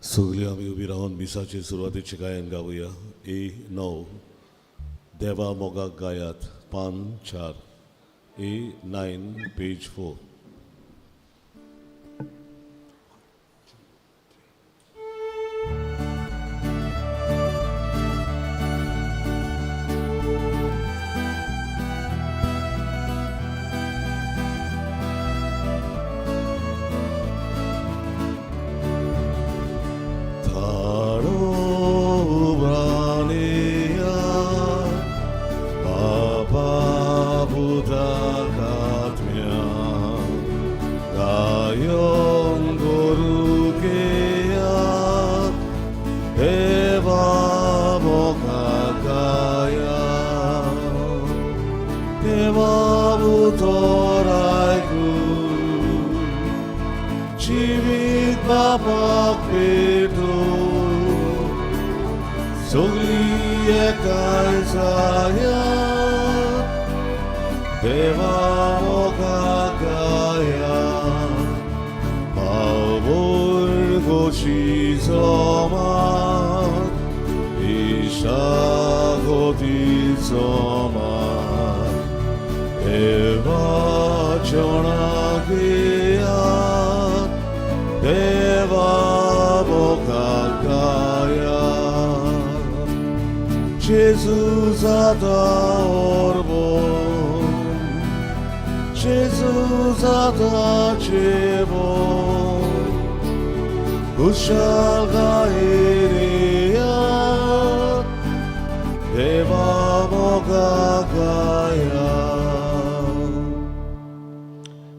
सगळीं आमी उबी रावन मिसाचे सुरवातेचें गायन गावया. ए 9 देवा मोगाक गायात, पान 4, ए 9 पेज 4.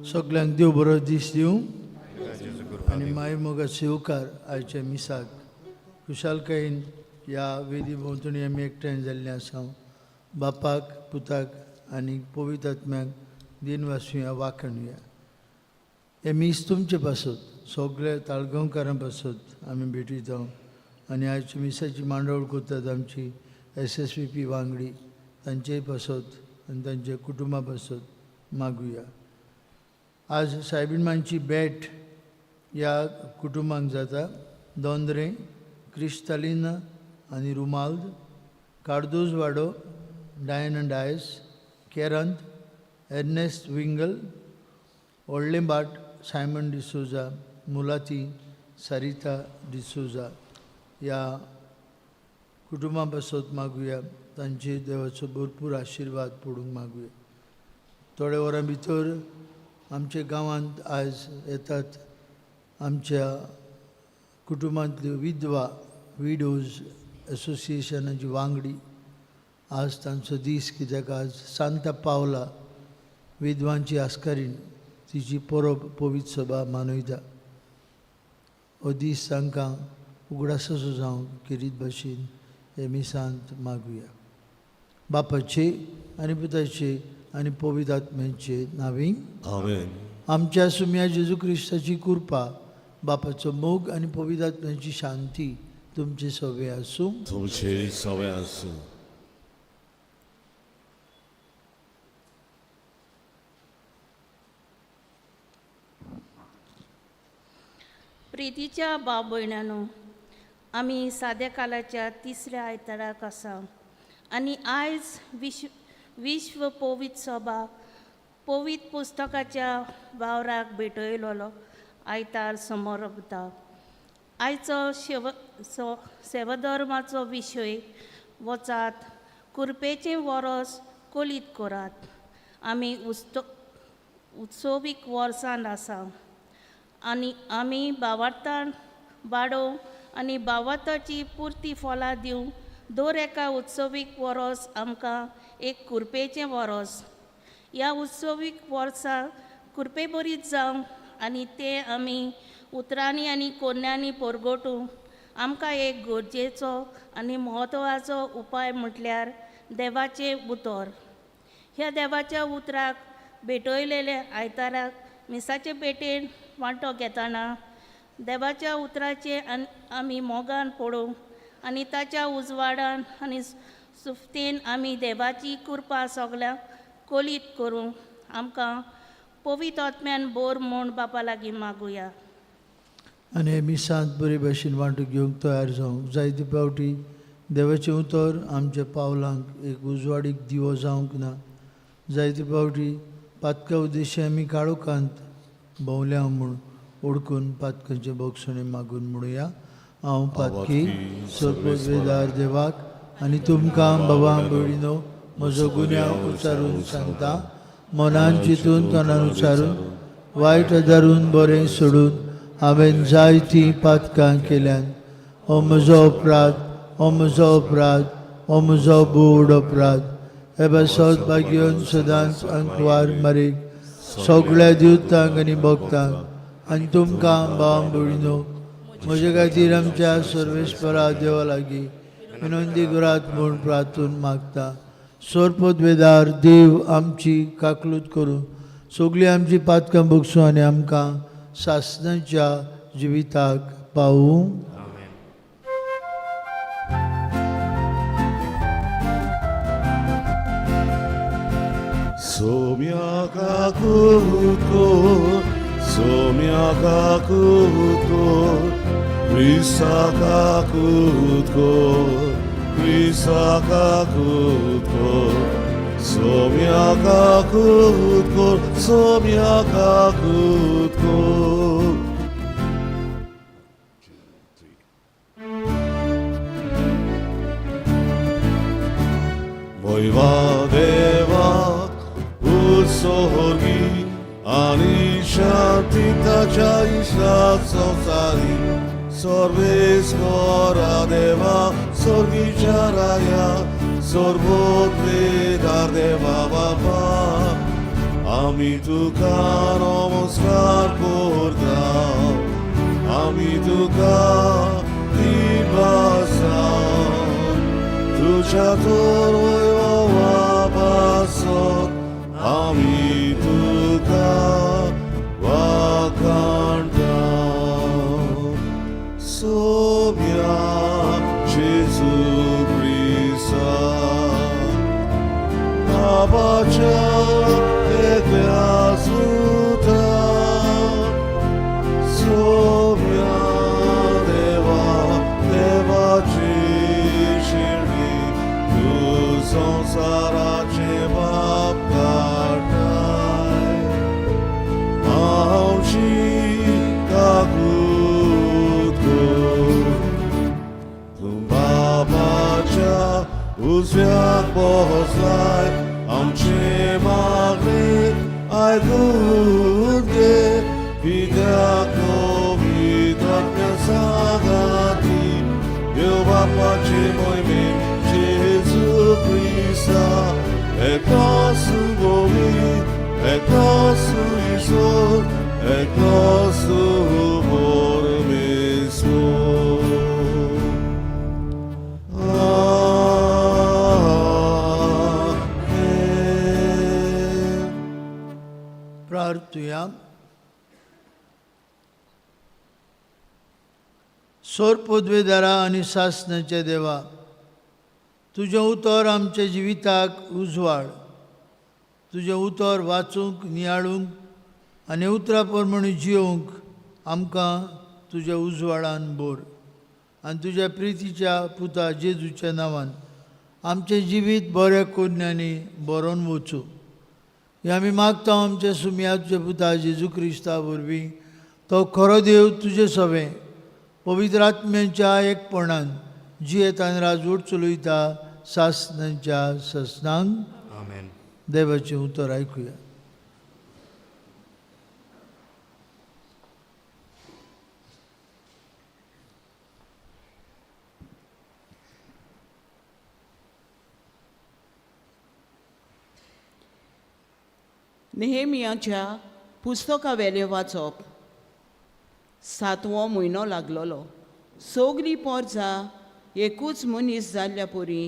सगल्यांक देव बरो दीस दिवं आनी माय मोगा सेवकार आयच्या मिसाक खुशालकायेन ह्या वेदी भोंवतणी आमी एकठांय जाल्ले आसा. बापाक, पुताक आनी पवित्र आत्म्याक दिन वासुया, वाखणुया. हें मीस तुमचे पासत, सगळे ताळगांवकारां पासत आमी भेटयता. आनी आयच्या मिसाची मांडावळ करतात आमची SSVP वांगडी, तांचेय पासत आनी तांच्या कुटुंबा पासत मागुया. आज सायबीण भेट ह्या कुटुंबांक जाता. दोंद्रे, क्रिस्तालिना आनी रुमाल्द, कार्दोज वाडो, डायना डायस, केरंत, एर्नेस्ट विंगल, व्हडलें बाट, सायमन डिसोजा, मुलाती, सरिता डिसोजा ह्या कुटुंबा पासत मागुया. तांचे देवाचो भरपूर आशिर्वाद पडूंक मागुया. थोड्या वरां भितर आमच्या गांवांत आयज येतात आमच्या कुटुंबांतल्यो विधवा, विडोज एसोसिएशनाची वांगडी. आज तांचो दीस, कित्याक आज सांता पावला विधवांची आस्कारीण तिची परब पवित्र सभा मनयता. हो दीस तांकां उगडासाचो जावं खेरीत भाशेन हे मिसांत मागुया. बापाचे आनी पुताचे आनी पवित्र आत्म्याचे नांवी आमेन. आमच्या सुम्या जेजू क्रिस्ताची कृपा, बापाचो मोग आनी पवित्र आत्म्याची शांती तुमचे सवे आसूं. तुमचे सवे आसूं. प्रितीच्या भाव भयणानो, आमी साद्या कालाच्या तिसऱ्या आयताराक आसा आनी आयज विश्व विश्व पवित्र सभा पवित्र पुस्तकाच्या वावराक भेटयलोलो आयतार समोर वता. आयचो शेव सेवाधर्माचो विशय वचात कुरपेचें वरोस कोलीत करात. आमी उत्सवीक वर्सान आसा आनी आमी भावार्थान वाडोवं आनी भावार्थाची पुरती फलां दिवंक दर एका उत्सवीक वरोस आमकां एक कुरपेचें वरोस. ह्या उत्सवीक वर्सा कुरपे बरीच जावं आनी तें आमी उतरांनी आनी कोन्यांनी परगटूं. आमकां एक गरजेचो आनी म्हत्वाचो उपाय म्हटल्यार देवाचें उतर. ह्या देवाच्या उतराक भेटयलेले आयताराक मिसाचे भेटेन वांटो घेतना देवाच्या उतराचे आमी मोगान पडूं आनी ताच्या उजवाडान आनी सुफ्तेन आमी देवाची कृपा सगळ्यांक कोलीत करूं. आमकां पवित्र आत्म्यान बोर म्हूण बापा लागीं मागुया. आनी हे मिसांत बरे भाशेन वांटून घेवंक तयार जावंक. जायते फावटी देवाचें उतर आमच्या पावलांक एक उजवाडीक दिवो जावंक ना. जायते फावटी पातका उद्देशी आमी काळोखांत भोंवल्या म्हूण ओडकून पातकांचें बोगसणें मागून म्हणुया. हांव पातकी सर्ववेदार देवाक आनी तुमकां बाबा भयणीनो म्हजो गुन्यांव उचारून सांगता. मनान चिंतून तोंडान उचारून वायट आदारून बरें सोडून हांवें जायतीं पातकां केल्यान. हो म्हजो अपराध, हो म्हजो अपराध, हो म्हजो बोड अपराध. हे पासत भाग्योन सदांच अंकवार मारीक सगळ्या दिवतांक आनी भक्तांक आनी तुमकां भाव भयणीनो म्हजे खातीर आमच्या सर्वेस्परा देवा लागीं विनंती करात म्हूण प्रार्थून मागता. सोरपदवेदार देव आमची काकलूत करूं, सगळीं आमची पातकां भोगसूं आनी आमकां सासणाच्या जिविताक पावूं. सोम्या काकूत कोर, सोम्या काकूत कोर, क्रिस्ता काकूत कोर, क्रिस्ता काकूत कोर, सोम्या काकूत कोर, सोम्या काकूत कोर. वैवा देवाक उत्सर्गी आनी शांती ताच्या इश्टाक संवसारी सर्वेस्परा देवा स्वर्गीच्या राया सर्वोत्वेदार देवा बापा आमी तुका नमस्कार करता आमी तुका दिबासा तुझ्या तर वैभवापासत आमी तुका वाखाणटा. सोम्या जेजू क्रिस्ता बाबाच्या एकल्या सुता सोम्या देवा देवाची शिरडी तूं संवसाराचे बाप काडटाय आमची काकूत कर. तूं बाबाच्या उजव्याक बसलाय आमचे मागणे आयकून घे कित्याक पवित्र आत्म्या सांगाती देव बापाचे मोहिमेन जेजू क्रिस्ता एकलोच गोविंद एकलोच ईश्वर एकलोच परमेश्वर. आमेन. प्रार्थुया. सोरपदवेदारा आनी सासणाच्या देवा, तुजें उतर आमच्या जिविताक उजवाड. तुजें उतर वाचूंक, नियाळूंक आनी उतरा प्रमाणे जियोवंक आमकां तुज्या उजवाडान भर. आनी तुज्या प्रितीच्या पुता जेजूच्या नांवान आमचें जिवीत बऱ्या कोन्यांनी बरोवन वचूं. हें आमी मागता आमच्या सुमया तुज्या पुता जेजू क्रिस्ता वरवीं. तो खरो देव तुजे सवें पवित्र आत्म्याच्या एकपणान जियेतान राजवट चलयता सासणाच्या ससनांक. आमेन. देवाचें उतर आयकुया. नेहेमियाच्या पुस्तकावेलें वाचप. सातवो म्हयनो लागलोलो. सगळीं पोरजां एकूच मनीस जाल्ल्या परी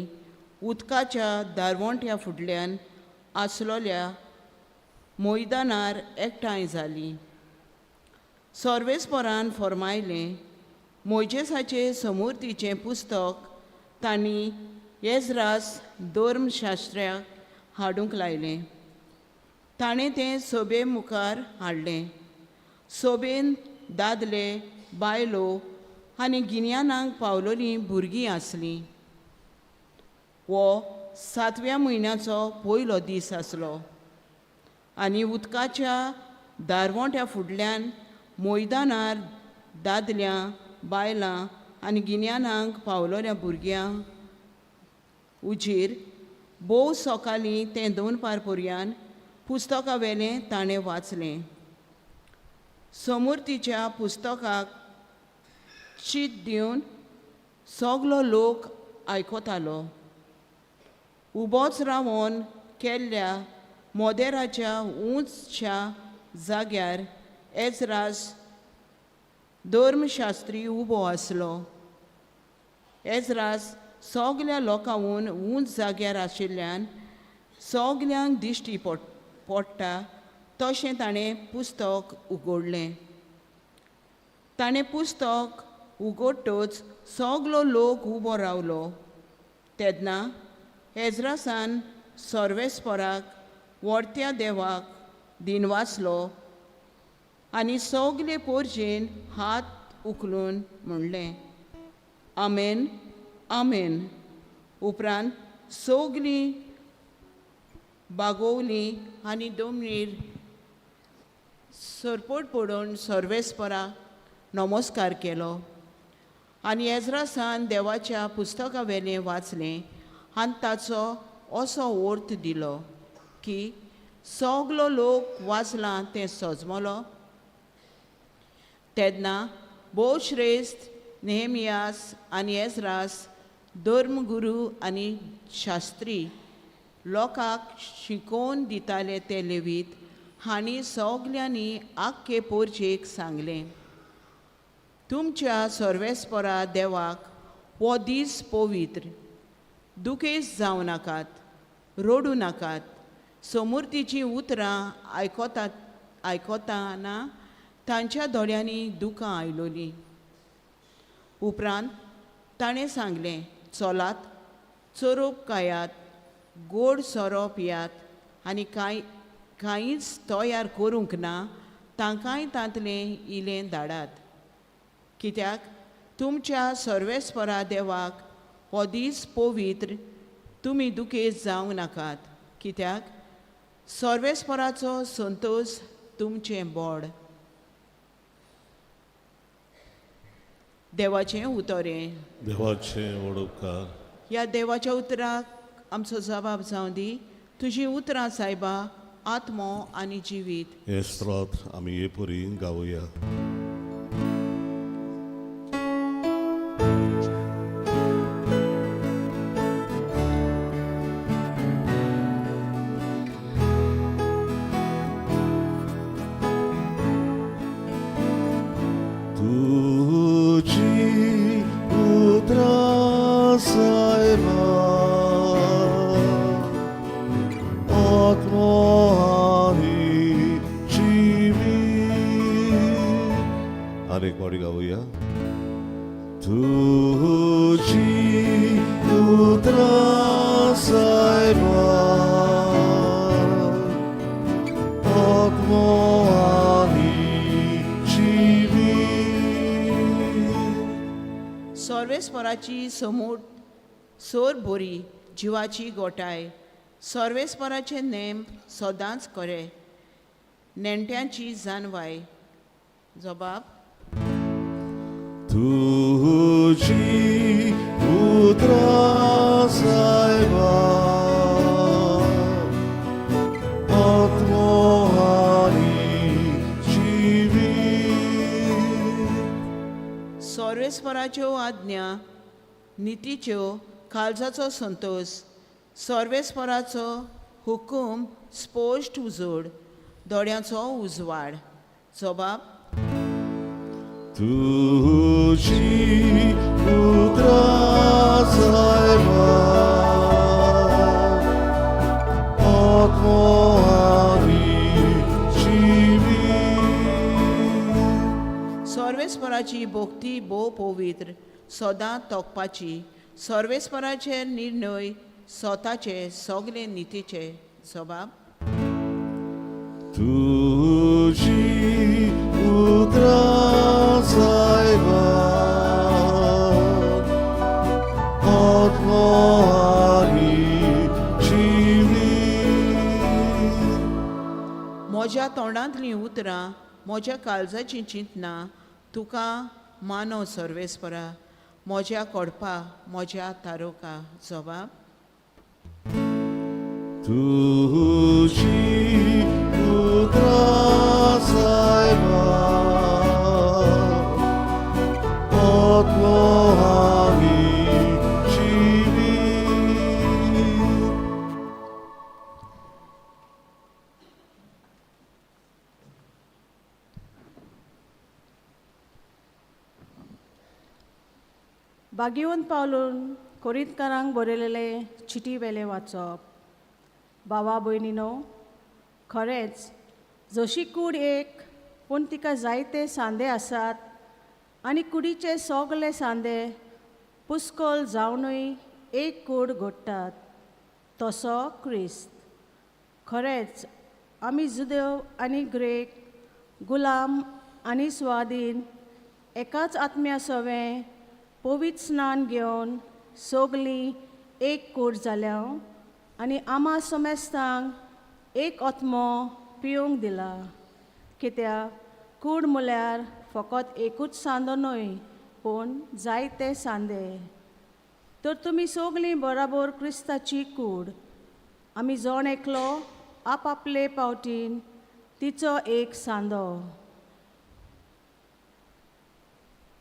उदकाच्या दारवंट्या फुडल्यान आसलोल्या मैदानार एकठांय जालीं. सर्वेस्परान फर्मायलें, मोयजेसाचे समूर्तीचें पुस्तक तांणी एजरास धर्मशास्त्र्याक हाडूंक लायलें. ताणें तें सोबे मुखार हाडलें. सोबेन दादले बायलो आनी गिन्यानाक पावलोलीं भुरगीं आसलीं. हो सातव्या म्हयन्याचो पयलो दीस आसलो आनी उदकाच्या दारवंट्या फुडल्यान मैदानार दादल्यां बायलां आनी गिन्यानाक पावलोल्या भुरग्यांक उजीर भोव सकाळीं तें दोन पार पर्यान पुस्तका वेलें ताणें वाचलें. समूर्तीच्या पुस्तकाक चीत दिवन सगलो लोक आयकतालो. उबोच रावोन केल्ल्या मोदेराच्या उंचच्या जाग्यार एजरास धर्मशास्त्री उबो आसलो. एजरास सगल्या लोकांहून उंच जाग्यार आशिल्ल्यान सगल्यांक दिश्टी पडटा तशें ताणें पुस्तक उगडलें. ताणें पुस्तक उगडटच सगलो लोक उबो रावलो. तेन्ना एजरासान सर्वेस्पराक व्हडत्या देवाक दिनवासलो आनी सगले पोरजेन हात उखलून म्हणलें, आमेन आमेन. उपरांत सगलीं बागोवलीं आनी दोमणीर सरपट पडून सर्वेस्पराक नमस्कार केलो आनी एजरासान देवाच्या पुस्तका वेलें वाचलें आनी ताचो असो अर्थ दिलो की सगलो लोक वाचलां तें सजमलो. तेन्ना भोव श्रेश्ठ नेहमियास आनी एजरास धर्मगुरू आनी शास्त्री लोकांक शिकोवन दिताले ते लेवीत हांणी सगल्यांनी आख्खे पोरजेक सांगलें, तुमच्या सर्वेस्परा देवाक हो दीस पवित्र, दुखेस्त जावं नाकात, रडूं नाकात. समूर्तीचीं उतरां आयकतना तांच्या दोळ्यांनी दुकां आयलोलीं. उपरांत ताणें सांगलें, चलात चरोप खायात, गोड सोरो पियात आनी कांयच तयार करूंक ना तांकांय तांतलें इलें धाडात, कित्याक तुमच्या सर्वेस्परा देवाक हो दीस पवित्र, तुमी दुखेस्त जावं नाकात, कित्याक सर्वेस्पराचो संतोश तुमचें बोड. देवाचें उतर हें. देवाचें व्हड उपकार. ह्या देवाच्या उतराक आमचो जबाब जावं दी. तुजीं उतरां सायबा आत्मो आनी जिवीत. हें स्त्रोत आमी हे परी गावया. तुजी उतरां सायबा आत्मो आनी जिवीत. आनी एक फावटी गावया. तुजी उतरां सायबा आत्मो आनी जिवीत. सर्वेस्पराची समूट सोर बोरी जिवाची गोठाय. सर्वेस्पराचे नेम सदांच करे, नेणट्यांची जानवाय. जबाब. तुजी उतरां सायबा आत्मो आनी जिवीत. सर्वेस्पराच्यो आज्ञा नितीच्यो काळजाचो संतोश. सर्वेस्पराचो हुकूम स्पश्ट उजोड, दोळ्यांचो उजवाड. जबाब. तुजी उतरां सायबा आत्मो आनी जिवीत. सर्वेस्पराची भक्ती भोव पवित्र, सदां तोखपाची. सर्वेस्पराचे निर्णय स्वताचे सगळे नितीचे. जबाब. तुजी उतरां तोंडांतलीं उतरां म्हज्या काळजाचीं चिंतनां तुका मानव सर्वेस्परा म्हज्या कोडपा म्हज्या तारोका. जबाब. तुजी उतरां सायबा आत्मो आनी जिवीत. बागेवन पावलून कोरिंतकारांक बरयलेले चिटी वेलें वाचप. बाबा भयणीनो, खरेंच जशी कूड एक पूण तिका जायते सांदे आसात आनी कुडीचे सगले सांदे पुस्कोल जावनूय एक कूड घडटात तसो क्रिस्त. खरेंच आमी जुदेव आनी ग्रेक, गुलाम आनी स्वादीन एकाच आत्म्या सवें पवित्र स्नान घेवन सगलीं एक कूड जाल्या आनी आमा समेस्तांक एक आत्मो पिवंक दिला. कित्याक कूड म्हळ्यार फकत एकूच सांदो न्हय पूण जायते सांदे. तर तुमी सगलीं बराबर क्रिस्ताची कूड, आमी जण एकलो आपआपले पावटीन तिचो एक सांदो.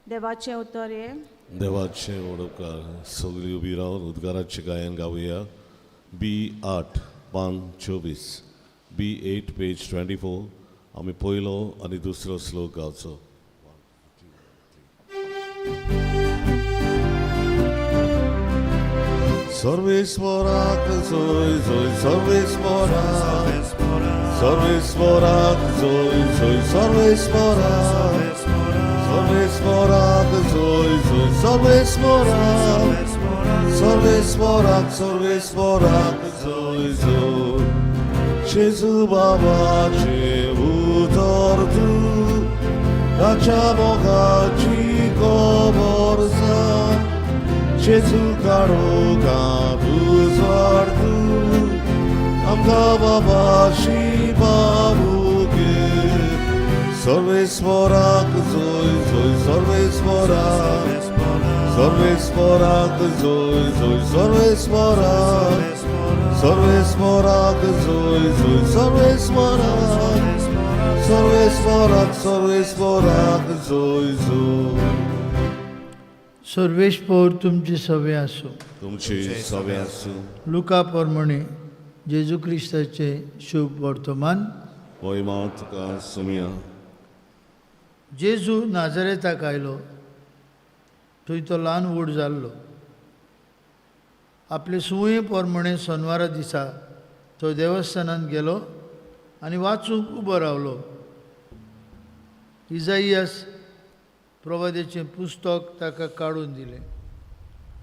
देवाचें उतर हें. देवाचे वडोवकार. सगळीं उबी रावन उद्गाराचें गायन गावया. बी 8 पान 24, B8 page 24. आमी पयलो आनी दुसरो श्लोक गावचो. सर्वेस्वराक जोय जोय सर्वेस्वराक, सर्वेस्वराक जोय जोय सर्वेस्वराक, सर्वेस्वराक जोय जोय सर्वेस्वराक, सर्वेस्वराक सर्वेस्वराक जोय जोय. जेजू बाबाचे उतर तूं ताच्या मोगाची खबर सांग. जेजू काळोखांत उजवाड तूं आमकां बाबाशी पावूंक. सर्वेस्वराक जोय जोय सर्वेस्वराक, सर्वेस्वराक जोय जोय सर्वेस्वराक, सर्वेस्वराक जोय जोय सर्वेस्वराक, सर्वेस्वराक सर्वेस्वराक जोय जोय. सर्वेस्पोर तुमची सवे आसूं. तुमची सवे आसूं. लुका प्रमाणे जेजू क्रिस्ताचें शुभ वर्तमान. महिमा तुका सुमया. जेजू नाजरेताक आयलो, थंय तो ल्हान व्हड जाल्लो. आपले सुवये प्रमाणे सोनवारा दिसा तो देवस्थानांत गेलो आनी वाचूंक उबो रावलो. इजाइयास प्रवादेचें पुस्तक ताका काडून दिलें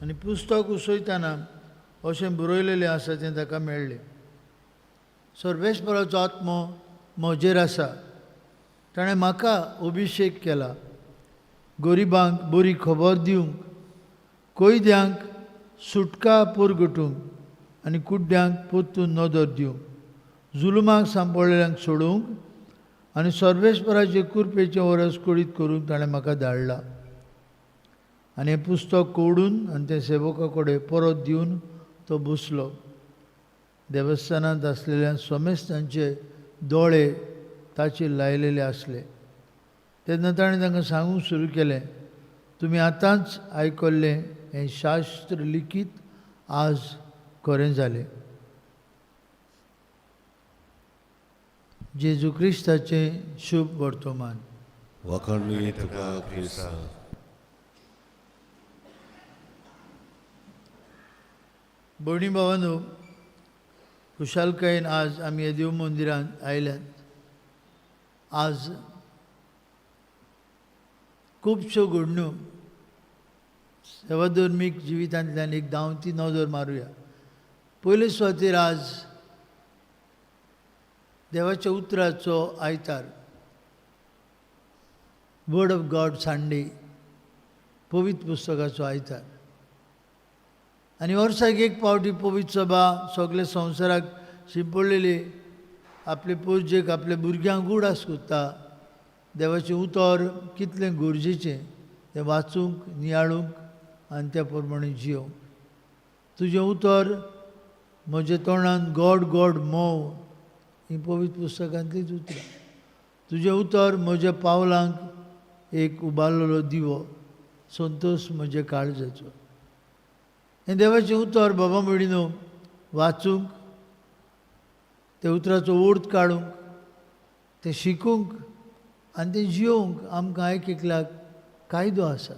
आनी पुस्तक उसयतना अशें बरयलेलें आसा तें ताका मेळ्ळें. सर्वेस्पराचो आत्मो म्हजेर आसा, ताणें म्हाका अभिशेक केला गरिबांक बरी खबर दिवंक, कैद्यांक सुटका पुरगटूंक आनी कुड्ड्यांक परतून नदर दिवंक, जुलुमाक सांपडलेल्यांक सोडूंक आनी सर्वेस्पराचे कृपेचें वरस कळीत करूंक ताणें म्हाका धाडला. आनी हें पुस्तक कोडून आनी तें सेवका कडेन परत दिवन तो बसलो. देवस्थानांत आसलेल्या समेस्तांचे दोळे ताचेर लायलेले आसले. तेन्ना ताणें तांकां सांगूंक सुरू केलें, तुमी आतांच आयकल्लें हें शास्त्र लिखीत आज खरें जालें. जेजू क्रिस्ताचें शुभ वर्तमान. वाखाणणी तुका क्रिस्ता. भयणी भावांनो, खुशालकायेन आज आमी ह्या देव मंदिरांत आयल्यात. आज खुबश्यो घडण्यो सेवाधर्मीक जिवितांतल्यान एक धांवती नदर मारुया. पयले सुवातेर आज देवाच्या उतराचो आयतार, वर्ड ऑफ गॉड संडे, पवित्र पुस्तकाचो आयतार. आनी वर्साक एक पावटी पवित्र सभा सगळे संवसाराक शिंपडलेली आपले पोरजेक आपल्या भुरग्यांक उडास कोत्ता. देवाचें उतर कितलें गरजेचें तें वाचूंक, नियाळूंक आनी त्या प्रमाणे जियोंक. तुजें उतर म्हज्या तोंडान गोड गोड मोव, हीं पवित्र पुस्तकांतलींच उतरां. तुजें उतर म्हज्या पावलांक एक उबारलेलो दिवो, संतोश म्हज्या काळजाचो. हें देवाचें उतर बाबा भयणीनो वाचूंक, त्या उतराचो अर्थ काडूंक, तें शिकूंक आनी तें जियोवंक आमकां एक एकल्याक कायदो आसा.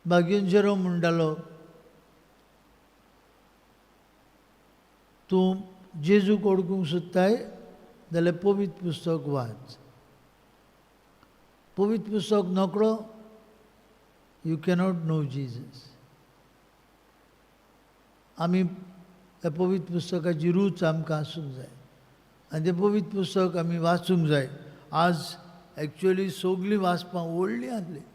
बागेन जेरोम म्हणटालो, तूं जेजूक वळखूंक सोदताय जाल्यार पवित्र पुस्तक वाच. पवित्र पुस्तक नकळो, you cannot no Jesus. आमी त्या पवित्र पुस्तकाची रूच आमकां आसूंक जाय आनी तें पवित्र पुस्तक आमी वाचूंक जाय. आज एक्चुअली सगळीं वाचपां व्हडलीं आसलीं.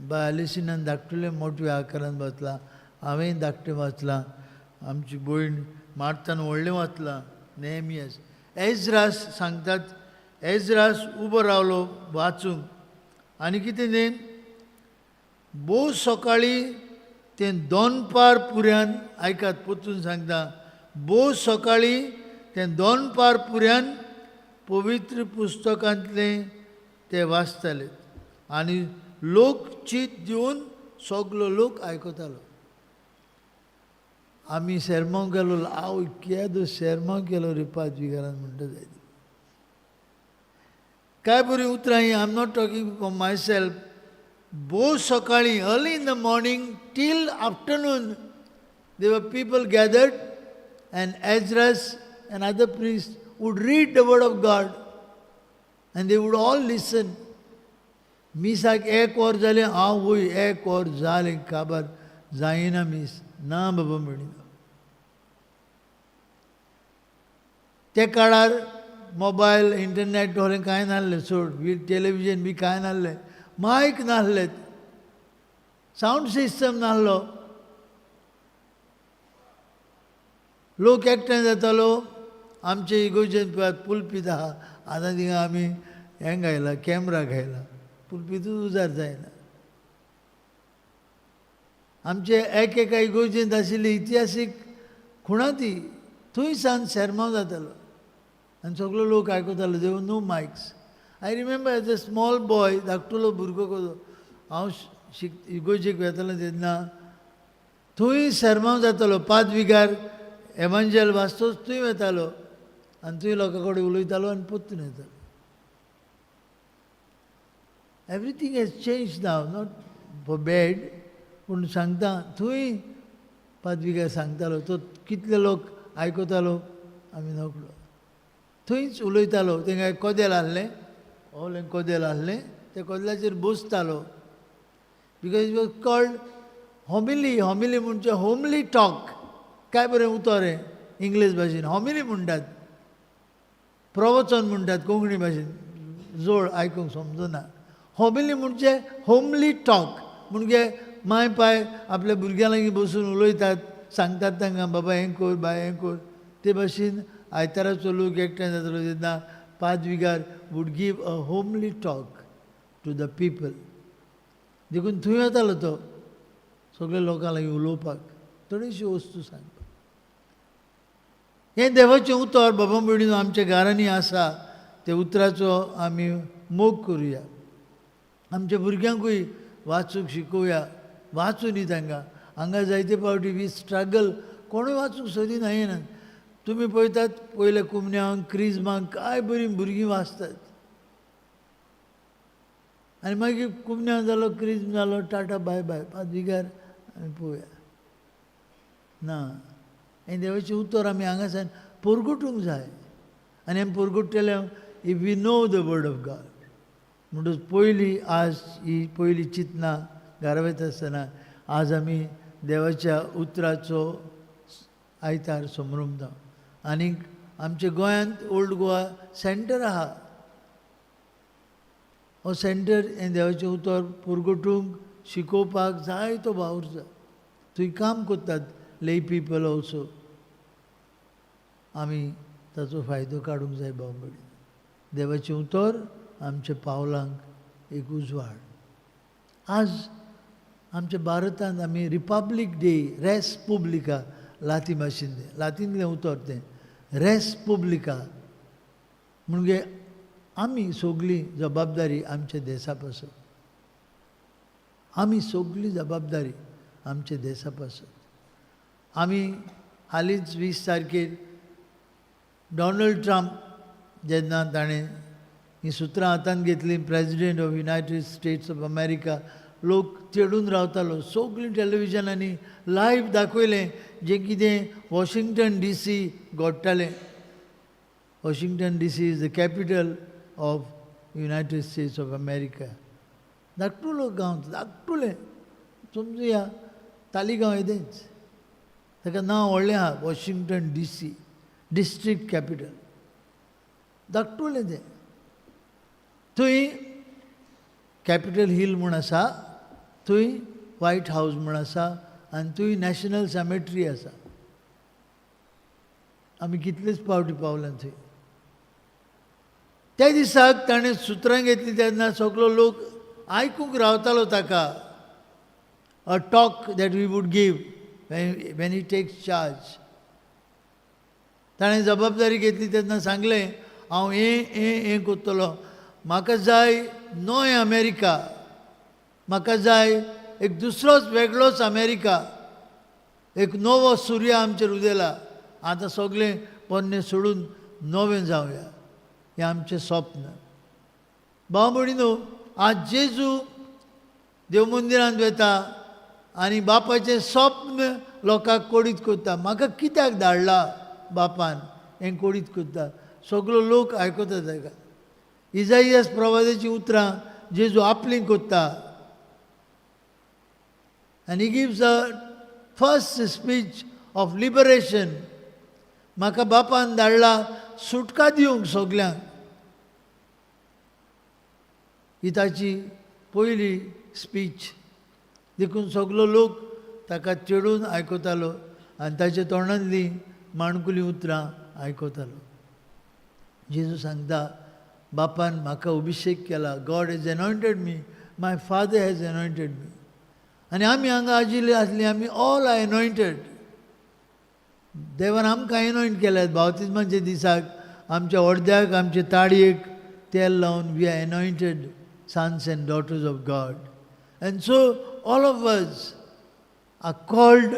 बाय आलिसिनान धाकटुलें मोठ्या आकारान वाचलां, हांवेंय धाकटें वाचलां, आमची भयण मार्तान व्हडलें वाचलां. नेहमियास, एजरास सांगतात, एजरास उबो रावलो वाचूंक आनी कितें न्ही, भोव सकाळीं तें दोनपार पुऱ्यान, आयकात परतून सांगता, भोव सकाळीं तें दोनपार पुऱ्यान पवित्र पुस्तकांतलें ते वाचताले आनी लोक चीत दिवन सगलो लोक आयकतालो. आमी सेरमांव केलो, हांव केदो सेरमांव केलो रे पादविगारान म्हणटा जायत. काय बरीं उतरां हीं. I am not talking for myself. भोव सकाळीं, early in the morning till afternoon, there were people gathered and Esdras and other priests would read the word of God and they would all listen. मिसाक एक वर जालें, हांव वय एक वर जालें काबार जायना मीस ना बाबा म्हणिना. ते काळार मोबायल, इंटरनेट वगैरे कांय नासलें, सोड टेलिविजन बी कांय नासलें, मायक नासले, सावंड सिस्टम नासलो. लोक एकठांय जातालो. आमचे इगोर्जेन पळयात पुलपीत आहा, आतां थिंगा आमी हें घायला, कॅमरा घायला, पुलपीतूच उजार जायना. आमचे एक एका इगोर्जेंत आशिल्ली इतिहासीक खुणा ती, थंय सावन सेरमांव जातालो आनी सगलो लोक आयकतालो. There were no mics. I remember as a small boy, धाकटुलो भुरगो कसो हांव इगोर्जेक वेतालो तेन्ना थंय सेरमांव जातालो. पादविगार एवांजेल वाचतोच थंय वेतालो आनी थंय लोकां कडेन उलयतालो आनी परतून येतालो. Everything has change now, not for bad, पूण सांगता थंय पादविगार सांगतालो, तो कितले लोक आयकतालो आमी नकळो. थंयच उलयतालो. तेंका कदेल आहलें, व्हडलें कदेल आहलें, त्या कदेलाचेर बसतालो. Because it was called homily. Homily म्हणजे होमली टॉक. काय बरें उतर हें इंग्लीश भाशेन हॉमिली म्हणटात, प्रवचन म्हणटात कोंकणी भाशेन, जोड आयकूंक समजना. हॉमिली म्हणजे होमली टॉक, म्हणजे माय पाय आपल्या भुरग्यां लागीं बसून उलयतात, सांगतात तांकां बाबा हें कर, बाय हें कर. ते भाशेन आयताराचो लोक एकठांय जातालो तेन्ना पादविगार would give a homely talk to the people. देखून थंय वतालो तो सगळ्या लोकां लागीं उलोवपाक, थोडीशी वस्तू सांगपाक. हें देवाचें उतर बाबा भयणीनो आमच्या घरांनी आसा, त्या उतराचो आमी मोग करुया. आमच्या भुरग्यांकूय वाचूंक शिकोवया, वाचूं न्ही तांकां. हांगा जायते फावटी we struggle, कोणूय वाचूंक सोदिना येना. तुमी पळयतात पयले कुमन्यांक, क्रिजमांक काय बरीं भुरगीं वाचतात आनी मागीर कुमन्यांव जालो, क्रिज्म जालो, टाटा बाय बाय, पादविगार आमी पळोवया ना. हें देवाचें उतर आमी हांगासान परगटूंक जाय आनी आमी परगट्टले if we know the word of God. म्हणटच पयली आज ही पयली चिंतना घरा वयता आसतना आज आमी देवाच्या उतराचो आयतार समरमता. आनीक आमच्या गोंयांत ओल्ड गोवा सेंटर आहा, हो सेंटर हें देवाचें उतर परगटूंक शिकोवपाक जायतो वावर जाता. थंय काम करतात lay people also. आमी ताचो फायदो काडूंक जाय भाव भयणी. देवाचें उतर आमच्या पावलांक एक उजवाड. आज आमच्या भारतांत आमी रिपब्लीक डे, रेस पुब्लिका, लातीन भाशेन तें, लातींतलें उतर तें रेस पुब्लिका, म्हणजे आमी सगळी जबाबदारी आमच्या देसा पासत, आमी सगळी जबाबदारी आमच्या देसा पासत. आमी हालींच 20 तारखेर डोनाल्ड ट्रम्प जेन्ना ताणें हीं सुत्रां हातांत घेतलीं, President of United States of America, लोक चेडून रावतालो. सगळीं टॅलिविजनांनी लायव्ह दाखयलें जें कितें Washington DC घडटालें. Washington DC is the capital of United States of America. धाकटुलो गांव, धाकटुलें, समजुया तालिगांव येदेंच, ताका नांव व्हडलें आहा, वॉशिंग्टन DC, district capital, धाकटुलें तें. थंय कॅपिटल हिल म्हूण आसा, थंय व्हायट हावज म्हूण आसा आनी थंय नॅशनल सेमेट्री आसा. आमी कितलेच पावटी पावल्या थंय. त्या दिसाक ताणें सुत्रां घेतलीं तेन्ना सगलो लोक आयकूंक रावतालो ताका, a talk that he would give when he takes charge. ताणें जबाबदारी घेतली तेन्ना सांगलें, हांव हें हें हें करतलो, म्हाका जाय नोय अमेरिका, म्हाका जाय एक दुसरोच वेगळोच अमेरिका, एक नवो सुर्य आमचेर उदेला, आतां सगळें पोन्नें सोडून नवें जावया, हें आमचें स्वप्न. भाव भयणीनो, आज जेजू देव मंदिरांत वता आनी बापाचें स्वप्न लोकांक कोडीत करता. म्हाका कित्याक धाडला बापान हें कोडीत करता. सगलो लोक आयकता ताका. इजाइयास प्रवादाचीं उतरां जेजू आपलीं करता आनी he gives a first speech of liberation. म्हाका बापान धाडला सुटका दिवंक सगल्यांक. ही ताची पयली स्पीच. देखून सगलो लोक ताका चेडून आयकतालो आनी ताच्या तोंडांतलीं माणकुलीं उतरां आयकतालो. जेजू सांगता, बापान म्हाका अभिशेक केला, God has anointed me, my Father has anointed me. आनी आमी हांगा आजिल्ली आसली, आमी ऑल are anointed. देवान आमकां एनॉयंट केल्यात. बावतिज्माच्या दिसाक आमच्या अर्द्याक, आमचे ताळयेक तेल लावन we are anointed sons and daughters of God. And so all of us are called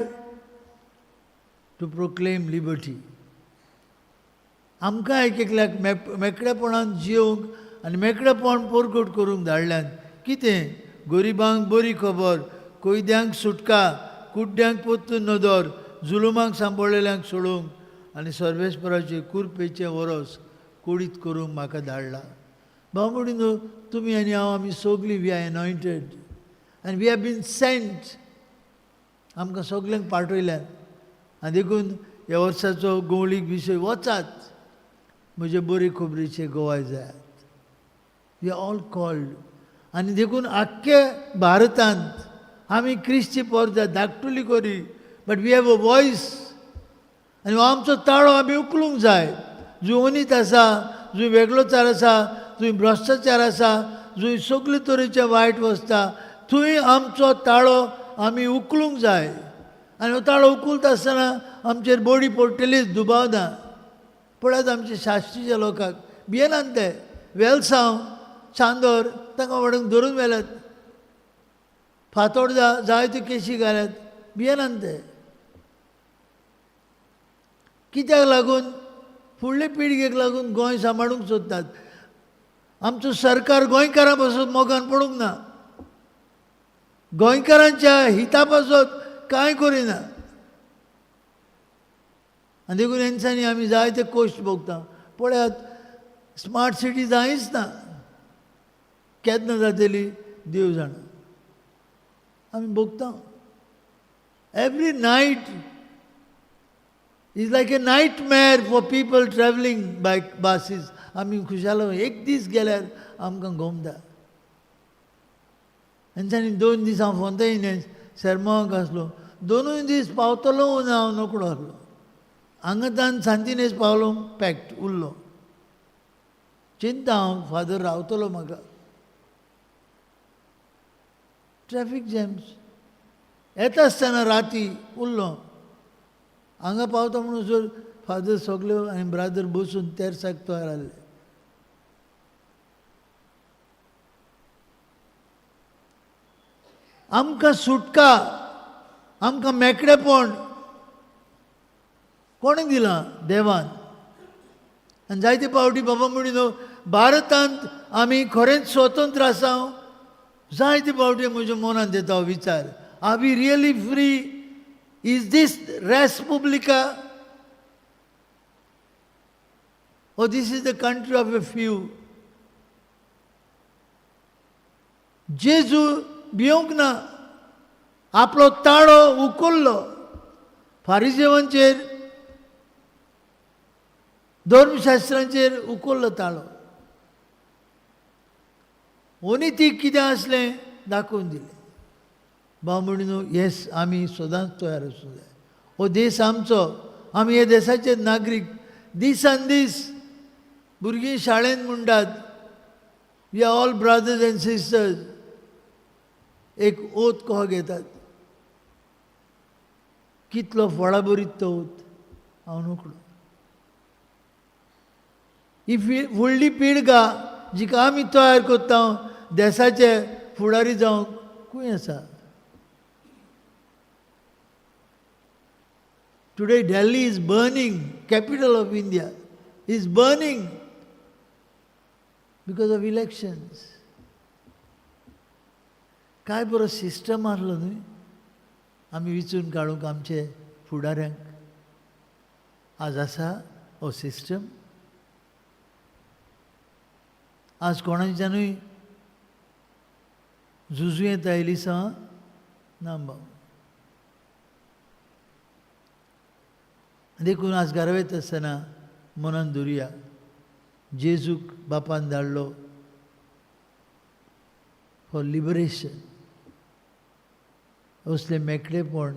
to proclaim liberty. आमकां एक एकल्याक मेकळेपणान जियोवंक आनी मेकळेपण परगट करूंक धाडल्यान. कितें? गरिबांक बरी खबर, कैद्यांक सुटका, कुड्ड्यांक परतून नदर, जुलुमाक सांपडलेल्यांक सोडोवंक आनी सर्वेस्पराचे कुरपेचें वरोस कोडीत करूंक म्हाका धाडला. भाव भयणीनो, तुमी आनी हांव, आमी सगळीं we are anointed आनी we have been sent. आमकां सगल्यांक पाठयल्यात. आनी देखून ह्या वर्साचो गोवळीक विशय, वचात, म्हजे बरे खबरीचे गोवाय जायात. We are all called. आनी देखून आख्खे भारतांत आमी क्रिस्ती पोरजा धाकटुली करी, but we have a voice. आनी हो आमचो ताळो आमी उखलूंक जाय. जंय अनीत आसा, जंय वेगळोचार आसा, जंय भ्रश्टाचार आसा, जंय सगळे तरेचे वायट वसता, थंय आमचो ताळो आमी उखलूंक जाय. आनी हो ताळो उखलता आसतना आमचेर बडी पडटलीच, दुबाव ना. पळयात आमचे साश्टीच्या लोकांक भियेनात ते. वेलसांव, चांदोर, तांकां व्हडून धरून व्हेल्यात. फातोडदा जायत्यो केशी घाल्यात, भियेनात ते. कित्याक लागून? फुडले पिळगेक लागून गोंय सांबाळूंक सोदतात. आमचो सरकार गोंयकारां पासून मोगान पडूंक ना, गोंयकारांच्या हिता पासत कांय करिना. आनी देखून हेंच्यांनी आमी जायते कश्ट भोगता. पळयात, स्मार्ट सिटी जायच ना, केन्ना जातली देव जाणा. आमी भोगता. Every night is like a nightmare for people travelling by buses. आमी खुशाल एक दीस गेल्यार आमकां गोमता. हेंच्यांनी 2 दीस हांव फोंता सेरमांवाक आसलो. दोनूय दीस पावतलो ना हांव नकळो आसलो. हांगाच्यान सांतिनेज पावलो, पॅक्ट उरलो. चिंता हांव फादर रावतलो म्हाका. ट्रॅफीक जॅम्स येता आसतना राती उरलो. हांगा पावता म्हणून सर फादर सगळे आनी ब्रादर बसून तेरसाक तयार आसले. आमकां सुटका, आमकां मेकळेपण कोणें दिलां? देवान. आनी जायते फावटी बाबा म्हणिनो भारतांत आमी खरेंच स्वतंत्र आसा. जायते फावटी म्हज्या मनांत येता हो विचार, are we really free? Is this res publica or this is the country of a few? जेजू भिवंक ना, आपलो ताळो उखल्लो फारिजेवांचेर, धर्मशास्त्रांचेर उखल्लो ताळो. अनितीक कितें आसलें दाखोवन दिलें. भाव म्हणून येस, आमी सदांच तयार आसूंक जाय. हो देश आमचो, आमी ह्या देशाचे नागरीक. दिसान दीस भुरगीं शाळेंत म्हणटात we are all brothers and sisters. एक ओत कहो घेतात, कितलो फळां बरीत तो ओत हांव नकळो. ही फुडली पिळगा जिका आमी तयार करता देशाचे फुडारी जावंक खंय आसा? Today Delhi is burning, capital of India is burning because of elections. काय बरो सिस्टम आसलो न्हय आमी विचून काडूंक आमचे फुडाऱ्यांक. आज आसा हो सिस्टम? आज कोणाच्यानूय झुजूं येता एलिसा ना बाबा. देखून आज घरा वयता आसतना मनान धरुया, जेजूक बापान धाडलो फॉर लिबरेशन. असलें मेकळेपण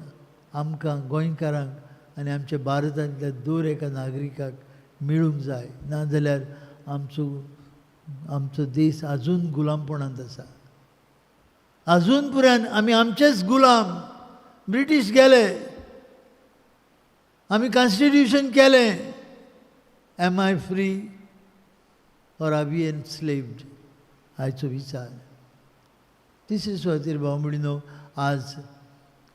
आमकां गोंयकारांक आनी आमच्या भारतांतल्या दर एका नागरिकाक मेळूंक जाय. नाजाल्यार आमचो देश आजून गुलामपणांत आसा. आजून पर्यंत आमी आमचेच गुलाम. ब्रिटीश गेले, आमी कॉन्स्टिट्यूशन केलें. Am I free or are we enslaved? आयचो विचार. तिसरे सुवातेर भाव भयणीनो, आज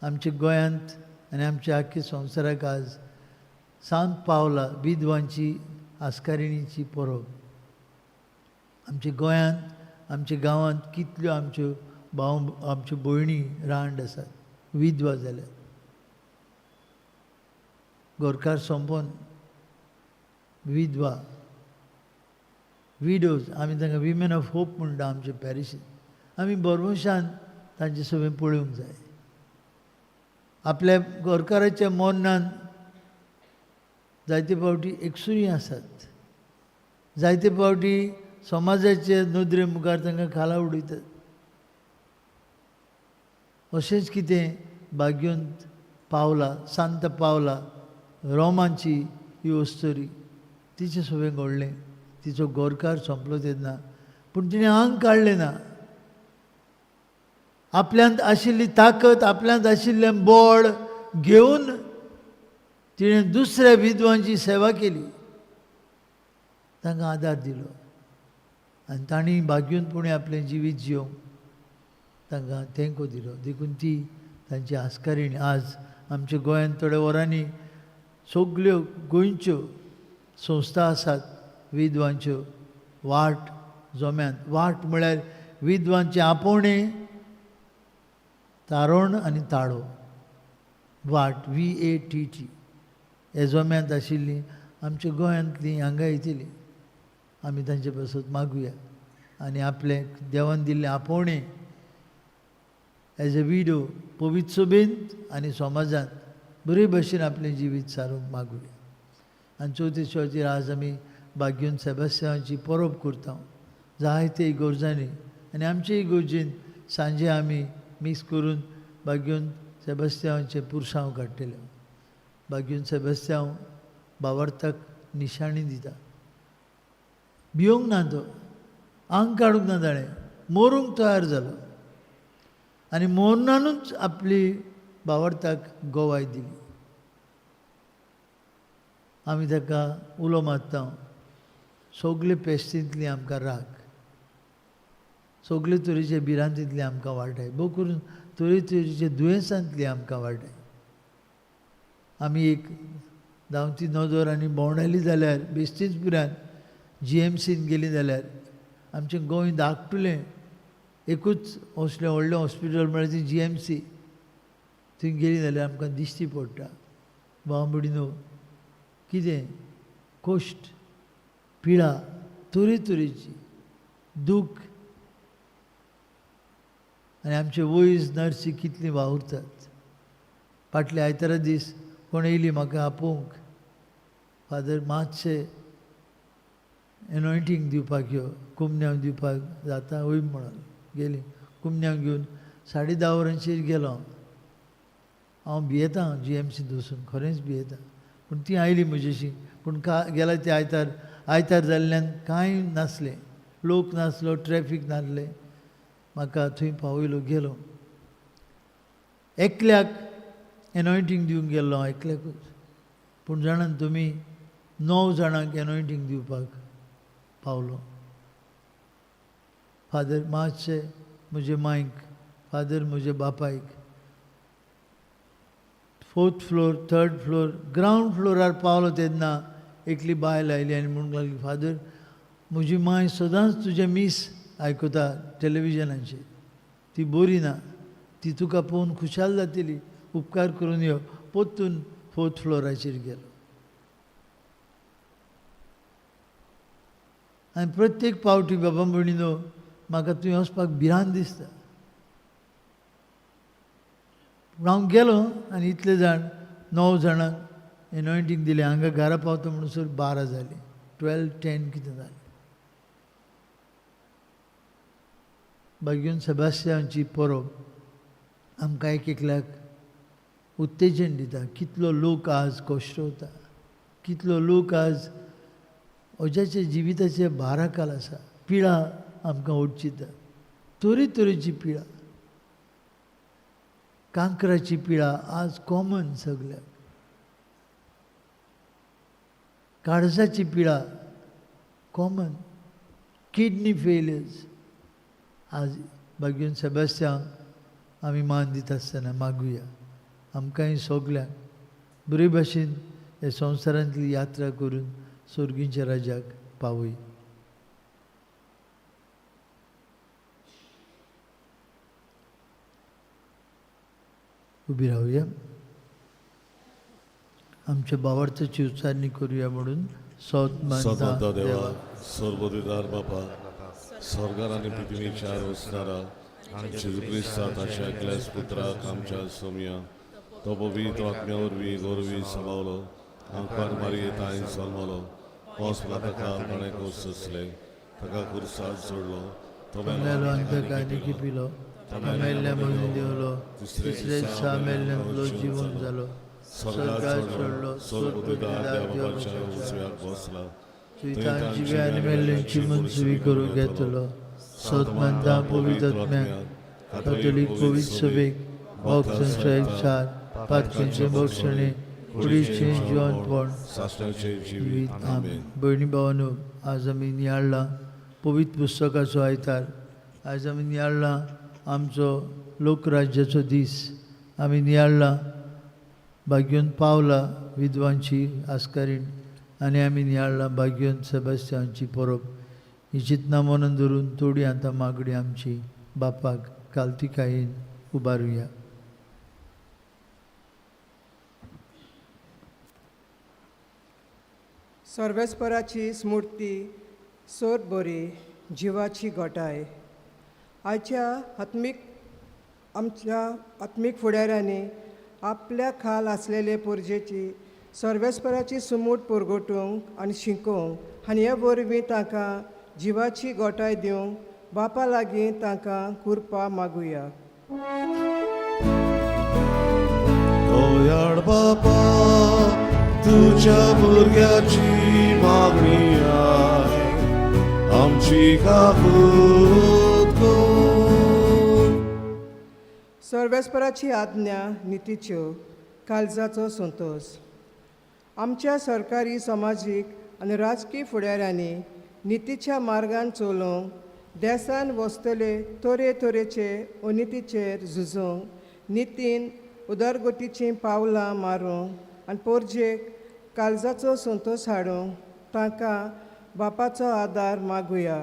आमच्या गोंयांत आनी आमच्या आख्ख्या संवसाराक आज सांत पावला विधवांची आस्कारिणीची परब. आमच्या गोंयांत, आमच्या गांवांत कितल्यो आमच्यो भाव, आमच्यो भयणी रांड आसात, विधवा जाल्यात. गोरकार सोंपोन विधवा, विडोज, आमी तांकां विमेन ऑफ होप म्हणटा आमच्या पॅरिशीन. आमी बरवशान तांचे सगळें पळोवंक जाय. आपल्या गोरकाराच्या मरणान जायते फावटी एकसुरी आसात, जायते फावटी समाजाचे नदरे मुखार तांकां खाला उडयतात. अशेंच कितें भाग्योंत पावला, सांत पावला रोमांची ही अस्तुरी, तिचें सगळें घडलें. तिचो गोरकार सोंपलो तेन्ना, पूण तिणें आंग काडलें ना. आपल्यांत आशिल्ली ताकत, आपल्यांत आशिल्लें बळ घेवन तिणें दुसऱ्या विधवांची सेवा केली, तांकां आदार दिलो आनी तांणी भाग्योनपणी आपलें जिवीत जियोवंक तांकां तेंको दिलो. देखून ती तांची आस्कारीण. आज आमच्या गोंयांत थोड्या वरांनी सगल्यो गोंयच्यो संस्था आसात विधवांच्यो. वाट जोम्यांत, वाट म्हळ्यार विधवांचें आपोवणें, तारोण आनी ताळो. वाट, वी ए टी टी, हे जोम्यांत आशिल्लीं आमच्या गोंयांतलीं हांगा येतलीं. आमी तांचे पासत मागुया आनी आपलें देवान दिल्लें आपोवणें एज अ विडो पवित्र सभेंत आनी समाजांत बरे भशेन आपलें जिवीत सारूंक मागुया. आनी चवथे सुवातेर आज आमी भाग्योन सेबास्तियांवाची परब करता. जायते इगर्जांनी आनी आमचे इगर्जेन सांजे आमी मिक्स करून भाग्योन सेबास्त्यांवाचें पुरसांव काडटलें. बागीन सेबास्त्यांव बावार्थाक निशाणी दिता. भियोंक ना तो, आंग काडूंक ना ताणें, मरूंक तयार जालो आनी मरणानूच आपली बावार्थाक गवाय दिली. आमी ताका उलो मारता, सगळे पेस्तींतली आमकां राग, सगळे तरेचे भिरांतींतली आमकां वाटाय, भोव करून तरेतरेचे दुयेंसांतली आमकां वाटाय. आमी एक धांवती नदर आनी भोंवडायली जाल्यार बेश्टीच पुरान जी एम सीन गेली जाल्यार आमचें गोंय धाकटुलें एकूच असलें व्हडलें हॉस्पिटल म्हळ्यार ती जी एम सी. थंय गेली जाल्यार आमकां दिश्टी पडटा बांबडी न्हू कितें कश्ट, पिडा, तरेतरेची दूख. आनी आमचे वयज नर्सी कितली वावुरतात. फाटले आयतारा दीस कोण येयली म्हाका आपोवंक, फादर मातशें एनॉयटींग दिवपाक यो, कुमन्यांव दिवपाक जाता वय म्हणून गेली. कुमन्यांव घेवन 10:30 वरांचेर गेलो. हांव भियेतां जी एम सींत वचून, खरेंच भियेतां. पूण ती आयली म्हजेशी. पूण का गेला ती आयतार, आयतार जाल्ल्यान कांय नासलें, लोक नासलो, ट्रॅफीक नासलें. म्हाका थंय पावयलो, गेलो. एकल्याक एनॉयटींग दिवंक गेल्लो हांव, एकल्याकूच. पूण जाणात तुमी, 9 जाणांक एनॉयटींग दिवपाक पावलो. फादर मातशें म्हजे मांयक, फादर म्हजे बापायक, 4th floor, 3rd floor, ground फ्लोरार पावलो तेन्ना एकली बायल आयली आनी म्हणूंक लागली, फादर म्हजी मांय सदांच तुजें मीस आयकता टॅलिविजनाचेर, ती बरी ना, ती तुका पळोवन खुशाल जातली, उपकार करून यो. परतून 4th फ्लोराचेर गेलो. आनी प्रत्येक पावटी बाबा भयणीनो म्हाका थंय वचपाक भिरांत दिसता. पूण हांव गेलो आनी इतले जाण 9 जाणांक एनॉयटींग दिलें. हांगा घरा पावता म्हणसर 12 जालीं, 12:10 कितें जालें. बागीन सेबास्तियांची परब आमकां एक एकल्याक उत्तेजन दिता. कितलो लोक आज कश्टवता, कितलो लोक आज अजाच्या जिविताचे भाराखाल आसा. पिळा आमकां ओडचिता, तरेतरेची पिळा, कांक्राची पिळा आज कॉमन सगल्याक, काळजाची पिळा कॉमन, किडनी फेलियर्स. आज बागीन सेबास्तियांक आमी मान दिता आसतना मागुया आमकांय सगल्यांक बरे भाशेन ह्या संवसारांतली यात्रा करून सोर्गींच्या राज्याक पावय. उबी रावया, आमच्या भावार्थाची उच्चारणी करूया म्हणून सोत सदांता मानता देवा, देवा. सर्वदिदार बापा, स्वर्गार आनी पृथ्वीच्या वसणारा जेजू क्रिस्ता ताच्या एकल्याच पुत्राक आमच्या सोमया, तो पवित्र आत्म्या वरवीं गोरवी सभावलो, आंकवार मारये तांय जल्मलो, पोस ताका ताणें कोसले, ताका कुर्साद सोडलो, तो मेलो आनी ताका आनी पिलो, मेल्ल्या मदीं देंवलो, तिसरे दिसा मेल्ल्यांतलो जिवन जालो, स्वर्गार चडलो, सर्वदिदार देवा बापाच्या उजव्याक बसला, थंय जिव्या आनी मेल्ल्यांची मनसुवी करूंक येतलो. सोत मानता पवित्र आत्म्याक, कातोलीक पवित्र सभेक, भक्तांचो एकचार, पातकांचें भक्षणें, कुडीचें जिवनपण, सासणाचें जिवीत. जिवीत. आमेन. भयणी भावानो, आज आमी नियाळ्ळा पवित्र पुस्तकाचो आयतार. आयज आमी नियाळ्ळा आमचो लोकराज्याचो दीस. आमी नियाळ्ळा भाग्योन पावला विद्वांची आस्कारीण, आनी आमी नियाळ्ळा भाग्योन सेबास्तियांची परब. ही चिंतना मनून धरून थोडी आतां मागणी आमची बापाक कालतिकायेन उबारुया. सर्वेस्पराची स्मृती सोद बरी जिवाची घटाय. आयच्या आत्मीक आमच्या आत्मीक फुडाऱ्यांनी आपल्या खाल आसलेले पुरजेची सर्वेस्पराची सुमूट पुरगोटूंक आनी शिकोवंक आनी हे वरवीं तांकां जिवाची गोठाय दिवंक बापा लागीं तांकां कुरपा मागुया. बापा तुझ्या भुरग्याची मागणी आहे आमची काकूत कर. सर्वेस्पराची आज्ञा नितीच्यो काळजाचो संतोश. आमच्या सरकारी समाजीक आनी राजकी फुडाऱ्यांनी नितीच्या मार्गान चलोवंक देसान वसतले तरेतरेचे अनितीचेर झुजूंक नितीन उदरगतीचीं पावलां मारूंक आनी पोरजेक काळजाचो संतोश हाडूंक तांकां बापाचो आदार मागुया.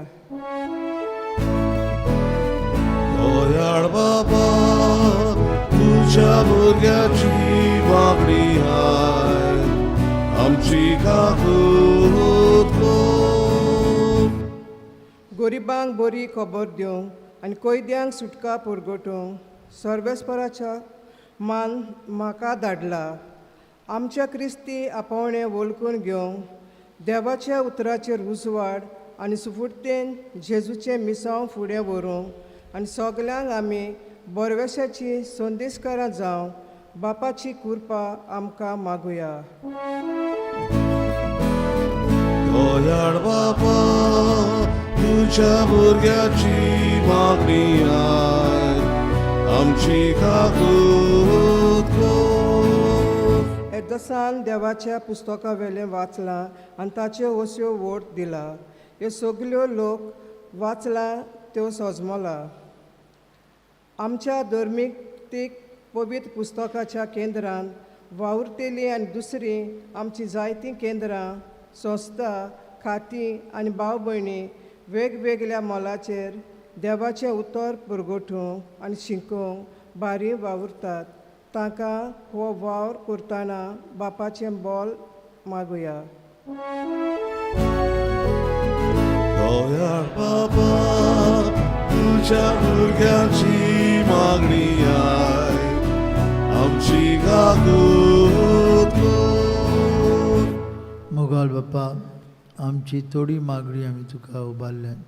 दयाळ बाबा तुझ्या भुरग्याची मागणी आहे आमची काकूत कर. गरिबांक बरी खबर दिवंक आनी कैद्यांक सुटका पुरगोटूंक सर्वेस्पराच्या मान म्हाका धाडला. आमच्या क्रिस्ती आपोवणें वळखून घेवंक देवाच्या उतराचेर उजवाड आनी सुफुर्तेन जेजूचें मिसांव फुडें व्हरूंक आनी सगल्यांक आमी बरवेशाची संदेशकारां जावं बापाची कृपा आमकां मागुया. दयाळ बाबा तुझ्या भुरग्याची मागणी आहे आमची काकूत कर. एदसान देवाच्या पुस्तका वेलें वाचलां आनी ताच्यो अश्यो वोट दिला. ह्यो सगल्यो लोक वाचलां त्यो सजमला. आमच्या धर्मीक पवित्र पुस्तकाच्या केंद्रान वावुरतेली आनी दुसरीं आमचीं जायतीं केंद्रां संस्था खातीं आनी भाव भयणी वेगवेगळ्या मोलाचेर देवाचें उतर पुरगोठूंक आनी शिकोवंक बारी वावुरतात. तांकां हो वावर करतना बापाचें बोल मागुया. दयाळ बाबा तुझ्या भुरग्याची मागणी आहे आमची काकूत कर. मोगाळ बाप्पा आमची थोडी मागणी आमी तुका उबारल्यान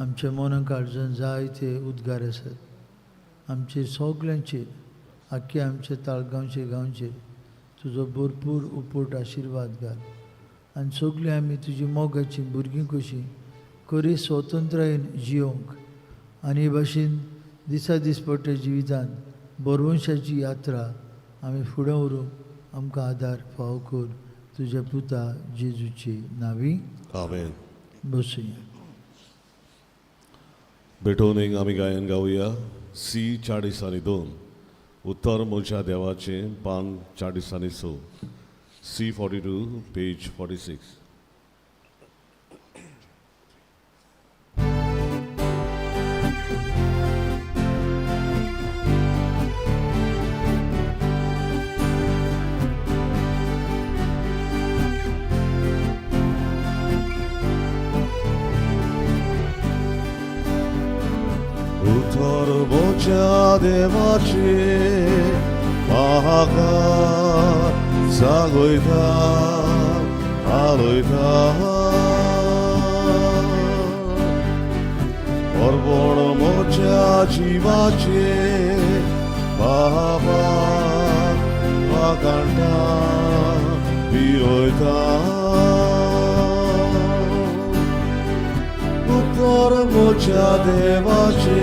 आमच्या मनाक काळजान जायते उद्गार आसात. आमचे सगल्यांचेर आख्खे आमच्या ताळगांवचे गांवचेर तुजो भरपूर उपट आशिर्वाद घाल आनी सगळीं आमी तुजी मोगाची भुरगीं कशीं खरी स्वतंत्रायेन जियोंक आनी हे भाशेन दिसा दिसपट्ट्या जिवितान बरवंशाची यात्रा आमी फुडें व्हरूंक आमकां आदार फावो कर तुज्या पुता जेजूचे नांवी. आमेन. बसुया. भेटोवणेक आमी गायन गावया सी 42 उत्तर म्हज्या देवाचें पान 46 सी 42 पेज 46. उतर म्हज्या देवाचे म्हाका जागयता हालयता अर्पण म्हज्या जिवाचे बाबा वाकांटा पिरयता. उतर म्हज्या देवाचे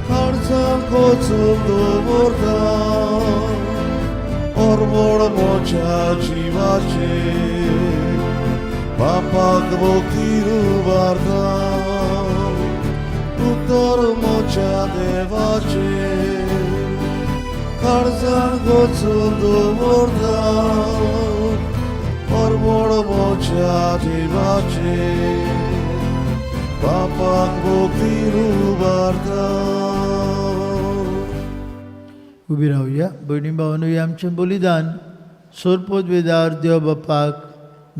काळजान कोचून दवरता अर्पण म्हज्या जिवाचे बापाक भक्ती उबारता. उतर म्हज्या देवाचे काळजान कोचून दवरता अर्पण म्हज्या जिवाचे बापाक भक्ती उबारता. उबी रावया. भयणी भावांनो हें आमचें बलिदान सोरपोत वेदार देव बापाक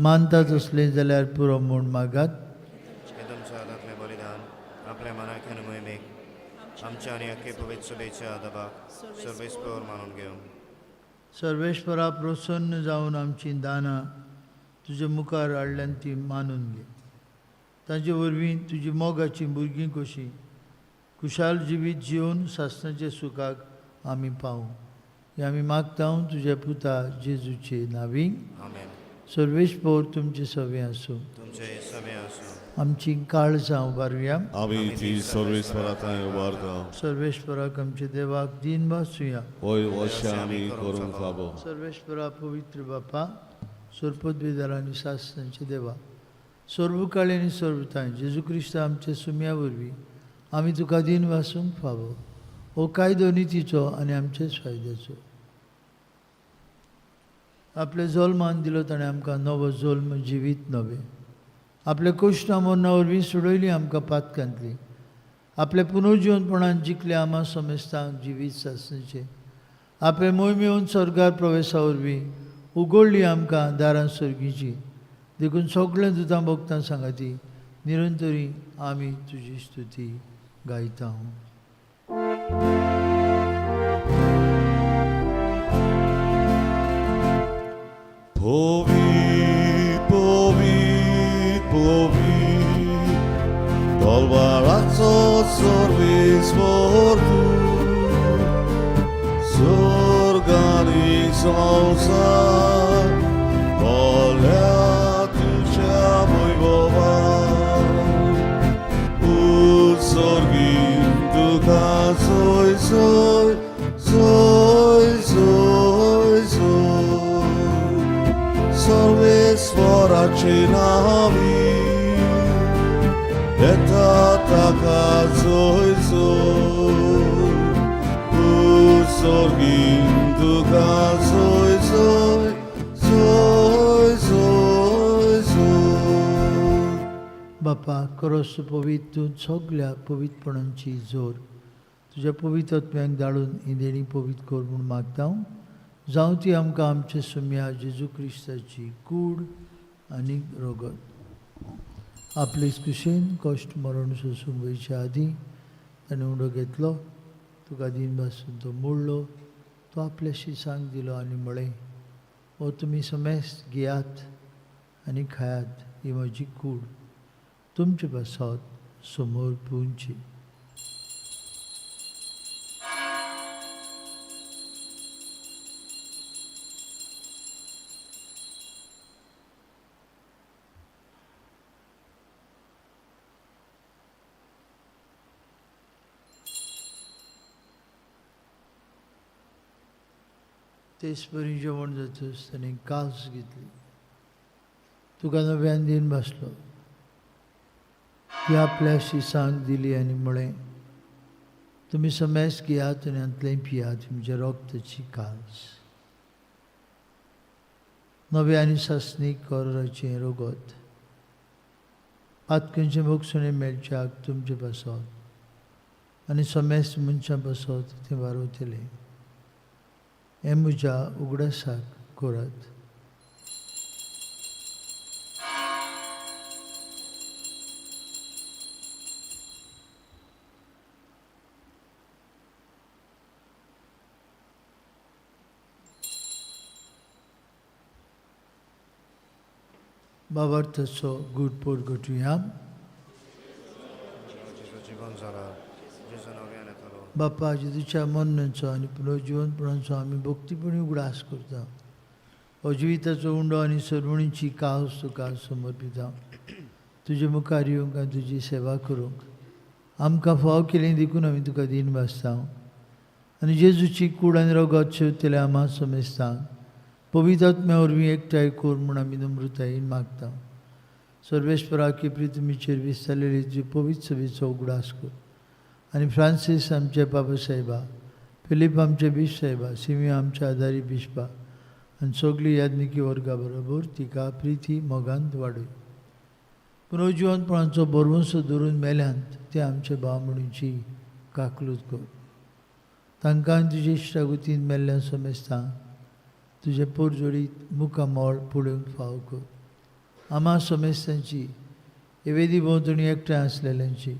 मानतात असलें जाल्यार पुरो म्हूण मागात. हे तुमच्या हातांतलें बलिदान आपल्या मनाक आनी मोहिमेक आमच्या आनी अख्खे पवित्र सभेच्या दबाक सर्वेस्पर मानून घेवं. सर्वेश्वरा प्रसन्न जावन आमचीं दानां तुजे मुखार हाडल्यान ती मानून घे. तांचे वरवीं तुजी मोगाचीं भुरगीं कशीं खुशाल जिवीत जिवन सासणाच्या सुखाक आमी पावूं. हें आमी मागता तुज्या पुता जेजूचे नावी. आमेन. सर्वेस्पोर तुमचे सवे आसूं. तुमचे सवे आसूं. आमची काळजां उबारुया. आमी ती सर्वेस्परा थंय उबारता. सर्वेस्पराक आमच्या देवाक दीन भासुया. होय अशें आमी करूंक फावो. सर्वेस्परा पवित्र बापा, सोरपदवेदार आनी सासणाचे देवा, सर्वकाळी आनी सर्वताय जेजू क्रिस्त आमच्या सुम्या वरवीं आमी तुका दीन वासूंक फावो. हो कायदो नितीचो आनी आमचेच फायद्याचो. आपले जल्मान दिलो ताणें आमकां नवो जल्म जिवीत नवें. आपल्या कश्टां मरणां वरवीं सोडयली आमकां पातकांतली. आपल्या पुनर्जिवनपणान जिखले आमा समेस्तांक जिवीत सासणेचें. आपले मोहिमेवन स्वर्गार प्रवेशा वरवीं उगडली आमकां दारां सर्गीची. देखून सगळें दुतां भोगतां सांगाती निरंतरी आमी तुजी स्तुती गायता. पवित्र पवित्र पवित्र तलवाराचो सर्वेस्पर तूं, स्वर्ग आनी संवसार भरल्या तुज्या वैभवान. उत्सर्गीन तुका सोय सोय सोय सोय सोय सर्वेस्पराचे नावी येता ताका सोय सोय. उत्सर्गीन तुका सोय सोय सोय सोय सोय. बापा करोस पवित्र तूं सगल्या पवित्रपणांची जोर तुज्या पवित्र आत्म्याक धाडून ही देणी पवित्र कर म्हूण मागता. जावं ती आमकां आमचे सुम्या जेजू क्रिस्ताची कूड आनी रोगत. आपले कुशेन कश्ट मरण सोसूंक वयच्या आदीं ताणें उडो घेतलो, तुका दीन भासून तो मोडलो, तो आपल्या शिसांक दिलो आनी म्हळें, हो तुमी समेस्त घेयात आनी खायात, ही म्हजी कूड तुमचे पासत समोर पुंची. तेच परी जेवण जातच ताणें कास घेतली, तुका नव्यान दीन भासलो, ती आपल्या शिसांक दिली आनी म्हळें, तुमी समेस्त घेयात आनी हांतलें पियात, तुमच्या रोगताची कास. नव्या आनी सासणीक कोराचें रोगत पातकांचें भोगसणें मेळच्याक तुमचे पासत आनी समेस्त मनशां पासत तें वारवतलें. हें म्हज्या उगडासाक करात. बाबार्थाचो गूट पोरगटुया. जेजू जिवन जाला, जेजू नव्यान येतलो. बापा जेजूच्या मरणाचो आनी पुनर्जिवनपणाचो आमी भक्तीपणी उगडास करता. हो जिविताचो उंडो आनी सर्वणीची कास तुका समर्पिता. तुजे मुखार येवंक आनी तुजी सेवा करूंक आमकां फाव केली देखून आमी तुका दीन भासता. आनी जेजूची कूड आनी रोगत शेवतल्या आमा समेस्तांक पवित्र आत्म्या वरवीं एकठांय कर म्हूण आमी नम्रतायेन मागता. सर्वेस्पराकी प्रितमीचेर विस्तारलेली तुजी पवित्र सभेचो उगडास कर आनी फ्रांसीस आमचे बाबा साहेबा, फिलीप आमचे बिश्प साहेबा, सिमी आमच्या आदारी बिश्पा आनी सगळी याज्ञिकी वर्गा बरोबर तिका प्रिती मोगांत वाडय. पुनर्जिवनपणाचो भरवंसो धरून मेल्यांत ते आमचे भाव म्हणूची काकलूत कर. तांकां तुजे इश्टागुतीन मेल्ल्या समेस्तांक तुजें पोरजोडीत मुखामळ पळोवंक फाव कर. आमा समेस्तांची एवेदी भोंवतणी एकठांय आसलेल्यांची,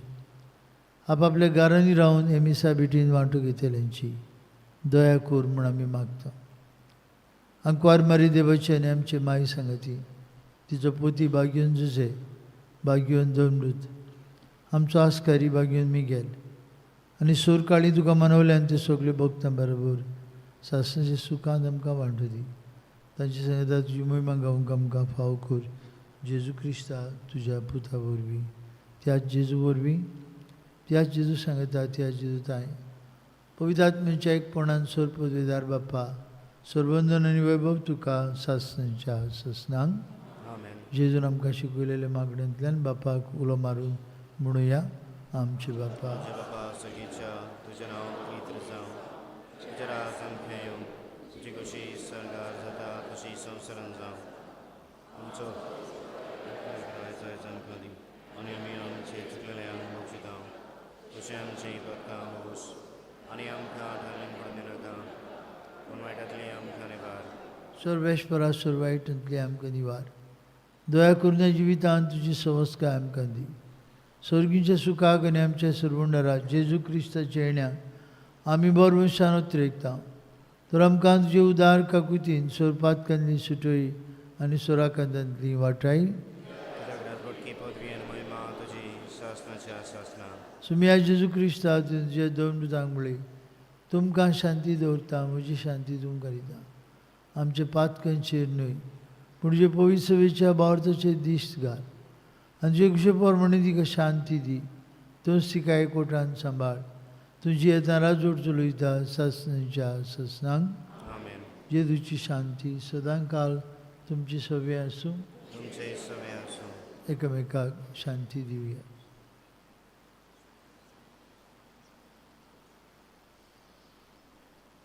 आपापल्या घरांनी रावन हे मिसा भेटीन वांटो घेतल्यांची दया कर म्हूण आमी मागता. आंकवार मारी देवाची आनी आमची माई सांगाती, तिचो पोती बागयोन जुझे, बागयोन दमृत, आमचो आस्कारी बागयोन मिगेल आनी सुरकाळी तुका मनवल्यान ते सगळे भक्तां बरोबर सासणाच्या सुखान आमकां वांटू दी. तांचे सांगता तुजी मोहिमा गावंक आमकां फाव कर जेजू क्रिस्ता तुज्या पुता वरवीं, त्याच जेजू वरवीं, त्याच जेजू सांगता, त्याच जेजू ताय पवित्र आत्म्याच्या एकपणान सोर पदवेदार बाप्पा सर्वंदन आनी वैभव तुका सासणाच्या सासणांक. जेजून आमकां शिकयलेल्या मागण्यांतल्यान बापाक उलो मारून म्हणुया, आमचे बापा. बापा तुजें नांव पवित्र जावं, तुजें राज आमकां येवं, तुजी कशी सर्गार जाता तशी संवसारान जावं. आमचो आमकां दी आनी आमी आमचे चुकलेल्यांक बक्षिता तशें आमचें पत्ता बोस आनी आमकां ठाणल्यान पडून दिनाका, पूण वायटांतली आमकां निवार. सर्वेस्परा सर्वायटांतली आमकां निवार. दया करून जिवितांत तुजी संस्कार आमकां दी. सर्गीच्या सुखाक आनी आमच्या सर्वंडरा जेजू क्रिस्ताच्या येण्या आमी बरवंशान उतरेकता. तर आमकां तुजे उदार काकुतीन सोरपातकांतली सुटोई आनी सोराकांतांतली वाटाय. सुमिया जेजू क्रिस्ता तुजे दोन दुतांक म्हळी, तुमकां शांती दवरता, म्हजी शांती तुमकां दिता. आमचे पातकांचेर न्हय पूण तुजे पवित्र सभेच्या बावर्थाचेर दिश्ट घाल आनी तुजे खुशे प्रमाणे तिका शांती दी. तूंच तिका एकवटान सांबाळ. तुजी येता राजवट चलयता सासणाच्या सासणांक. जेजूची शांती सदां काल तुमची सवे आसूं. एकामेकाक शांती दिवया.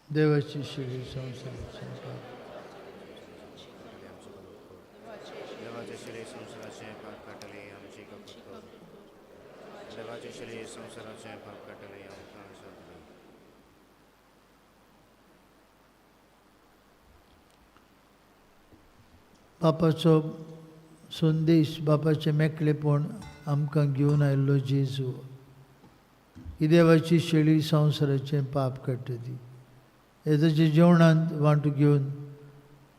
देवाची शिरी संवसाराचें पाप. देवाचे शिरी संवसाराचें पाप काडटले आमची कपत कर. देवाचे शिरी संवसाराचें पाप काडटले आमकां जातले. बापाचो संदेश, बापाचें मेकळेपण आमकां घेवन आयिल्लो जेजू ही देवाची शेळी संवसाराचें पाप काडटा ती. हे ताच्या जेवणांत वांटो घेवन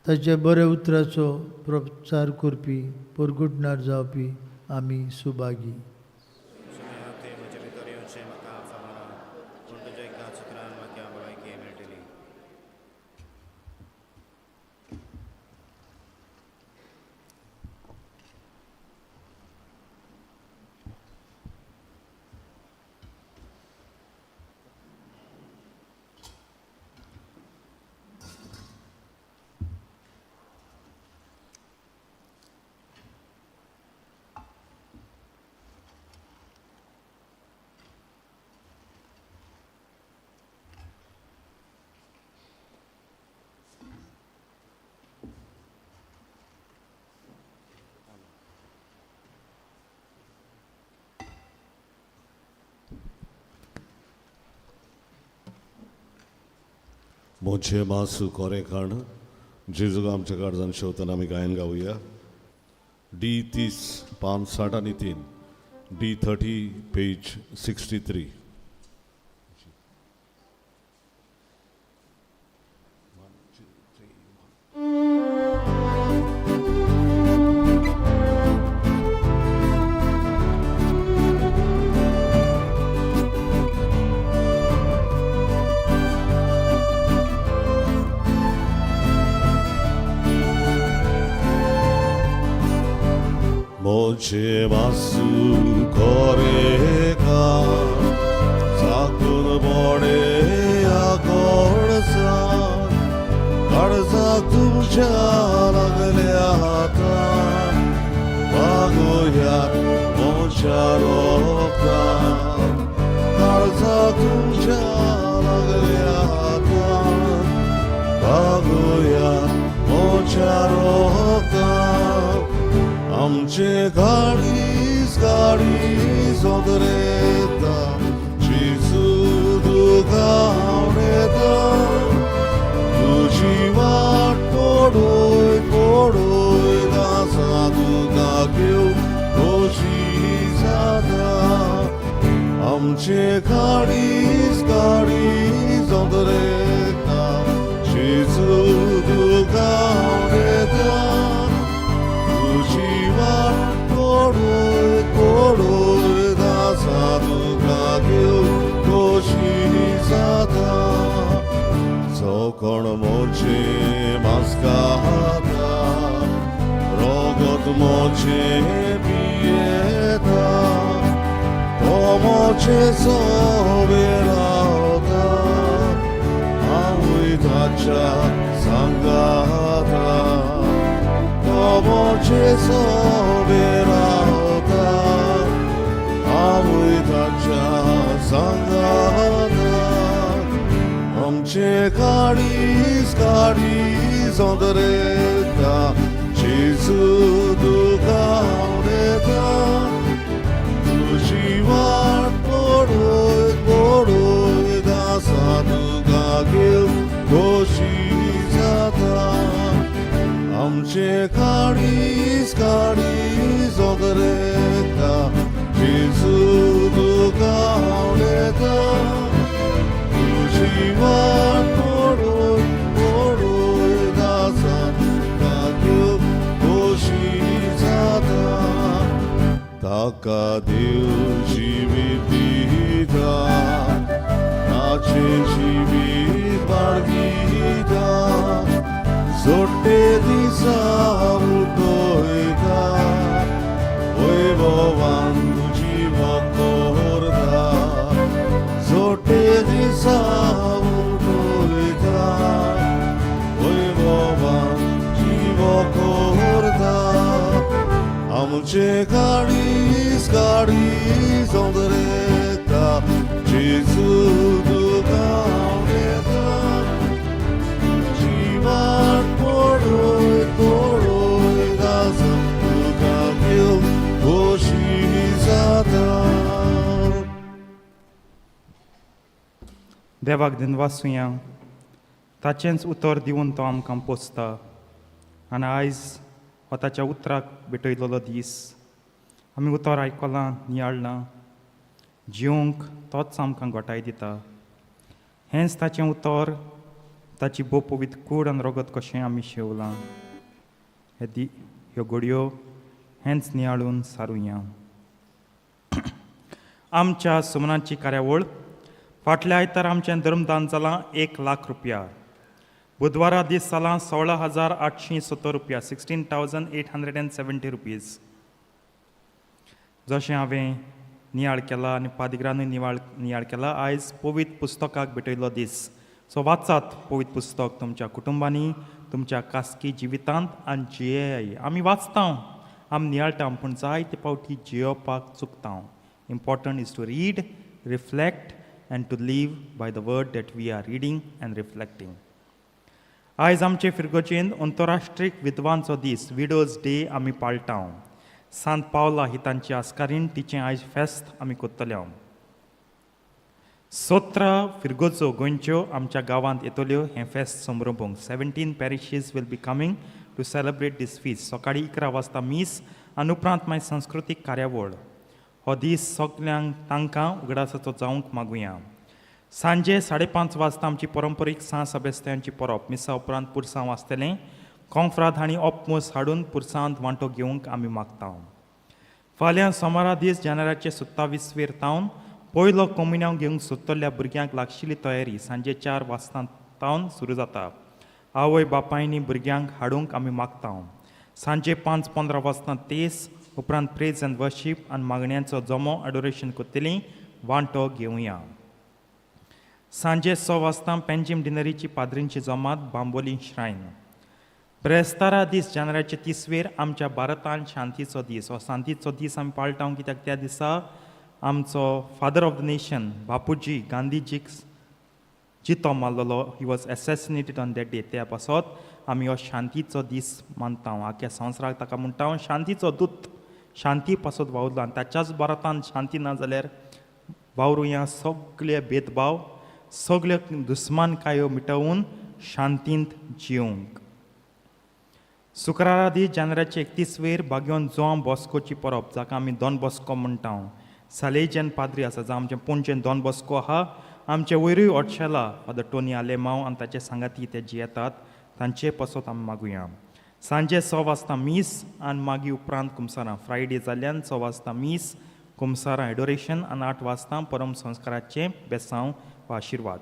ताच्या बऱ्या उतराचो प्रचार करपी परगुटणार जावपी आमी सुभागी. मोजे मासू कोरे खाण जेजू आमच्या काळजान शेवतना आमी गायन गावया. डी 30 पान 60 आनी 3, डी 30 पेज 63. मोजे मासू कोरे खाण साकून बोडे आकोडसान काळजाक तुमच्या लागल्या हातान वागोयात मोज्या रोगतान काळजाक तुमच्या लागल्या हातान वागोयात मोज्या रोगतान. आमचे गाडीस गाडी सोदरेता जेजू तुका आवडेता. तुजी वाट पडोय पडोय दासा तुका घेवन खोशी जाता. आमचे गाडीस गाडी सोदरेता जेजू तुका आवडेता. तुजी वाट पडोय पडोय दासा तुका घेवन खोशी जाता. जो कोण आत्मोचे पियेता तो मोचे सोबे रावता हांवूय ताच्या सांगाता तो मोचे सोबे रावता हांवूय ताच्या सांगाता आमचे काळीज काळीज ओदरेता जेजू तुका उलयता तुजी वाट पळय पळय दासा तुका घेवन खोशी जाता आमचे काळीज काळीज ओदरेता जेजू तुका उलयता तुजी वाट पळय पळय दासा तुका घेवन खोशी जाता ताका देव जिवीत दिता ताचें जिवीत बाळगीता जोडटे दिसा उठयता वैभवान जिवो करता जोडटे दिसा उठयता वैभवान जिवो करता आमचे काळीज काळीज ओदरेता जेजू तुका उलयता तुजी वाट पळय पळय दासा तुका घेवन खोशी जाता. देवाक दिनवासुया, ताचेंच उतर दिवन तो आमकां पोसता आनी आयज हो ताच्या उतराक भेटयलेलो दीस. आमी उतर आयकलां, नियाळ्ळां, जिवंक तोच आमकां घटाय दिता. हेंच ताचें उतर, ताची भोव पवित्र कूड आनी रगत कशें आमी शेवलां. हे दी ह्यो घडयो हेंच नियाळून सारुया. आमच्या सुमनाची कार्यावळ. फाटल्या आयतार आमचें धर्मदान जालां 1 लाख रुपया. बुधवारा दीस जालां 16,870 रुपया, ₹16,870. जशें हांवें नियाळ केला आनी पादिग्रानूय नियाळ केला, आयज पवित्र पुस्तकाक भेटयल्लो दीस. सो वाचात पवित्र पुस्तक तुमच्या कुटुंबांनी, तुमच्या खासगी जिवितांत आनी जियेयाय. आमी वाचता, आमी नियाळटा, पूण जायते फावटी जियोवपाक चुकता. Important is to read, reflect and to live by the word that we are reading and reflecting. आयज आमचे फिरगोजेंत अंतरराष्ट्रीय विधवांचो दीस, विडोज डे आमी पाळटा. सांत पावला ही तांची आस्कारीण, तिचें आयज फेस्त आमी करतले. 17 फिरगोजो गोंयच्यो आमच्या गांवांत येतल्यो हें फेस्त समरोवंक. 17 parishes will be coming to celebrate this feast. सकाळीं 11 वाजता मीस आनी उपरांत मागीर संस्कृतीक कार्यावळ. हो दीस सगल्यांक तांकां उगडासाचो जावंक मागुया. सांजे 5:30 वाजता आमची परंपरीक सांत सेबास्तियांची परब. मिसा उपरांत पुरसांव आसतलें. कोंफ्राद हांणी ओपमोस हाडून पुरसांत वांटो घेवंक आमी मागता. फाल्यां सोमारा दीस जानेराचे 27वेर तावन पयलो कोमिन्यांव घेवंक सोदतल्या भुरग्यांक लागशिल्ली तयारी सांजे 4 वाजता तावन सुरू जाता. आवय बापायनी भुरग्यांक हाडूंक आमी मागता. सांजे 5:15 वाजता तेस, उपरांत प्रेज अँड वर्शीप आनी मागण्यांचो जमो अडोरेशन करतली, वांटो घेवया. सांजे 6 वाजता पेंजीम डिनरीची पाद्रींची जमात, बांबोली श्रायन. ब्रेस्तारा दीस जानेराचे 30वेर आमच्या भारतान शांतीचो दीस. हो शांतीचो दीस आमी पाळटा कित्याक त्या दिसा आमचो father of the nation Bapuji गांधीजीक जितो मारलेलो. He was assassinated on that day. त्या पासत आमी हो शांतीचो दीस मानता. आख्या संवसाराक ताका म्हणटा शांतीचो दूत. शांती पासत वावुरलो आनी ताच्याच भारतान शांती ना जाल्यार वावरुया सगळे भेदभाव, सगळ्यो दुस्मानकायो मिटोवन शांतींत जिवंक. शुक्रारा दीस जानेराचे 31वेर बागयोन जोआं बॉस्कोची परब, जाका आमी दोन बॉस्को म्हणटा. सालेजियन पाद्री आसा, जावं आमचें पणजेन दोन बॉस्को आहा, आमचे वयरूय ओडशेला फादर टोनी आलेमाव आनी ताचे सांगाती ते जियेतात, तांचे पासत आमी मागुया. सांजे 6 वाजता मीस आनी मागीर उपरांत कुमसारां. फ्रायडे जाल्ल्यान 6 वाजता मीस, कुमसारां, एडोरेशन आनी 8 वाजता परम संस्काराचें बेसांव वा आशिर्वाद.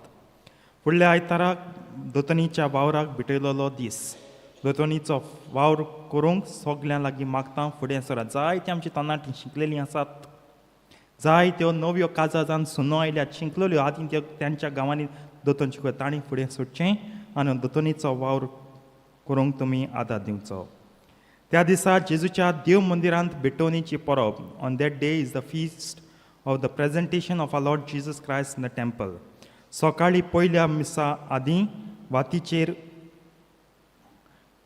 फुडल्या आयताराक दोतनीच्या वावराक भेटयलेलो दीस. दोतोनीचो वावर करूंक सगल्यां लागीं मागता फुडें सरात. जायतीं आमची तरणाटीं शिकलेलीं आसात, जायत्यो नव्यो काजार जावन सुनो आयल्यात, शिकलेल्यो आदीं त्यो त्यांच्या गांवांनी दोतोन शिकयता, तांणी फुडें सरचें आनी दोतोनीचो वावर करूंक तुमी आदार दिवचो. त्या दिसा जेजूच्या देव मंदिरांत भेटवणीची परब. On that day is the feast of the presentation of our Lord Jesus Christ in the temple. सकाळीं पयल्या मिसा आदीं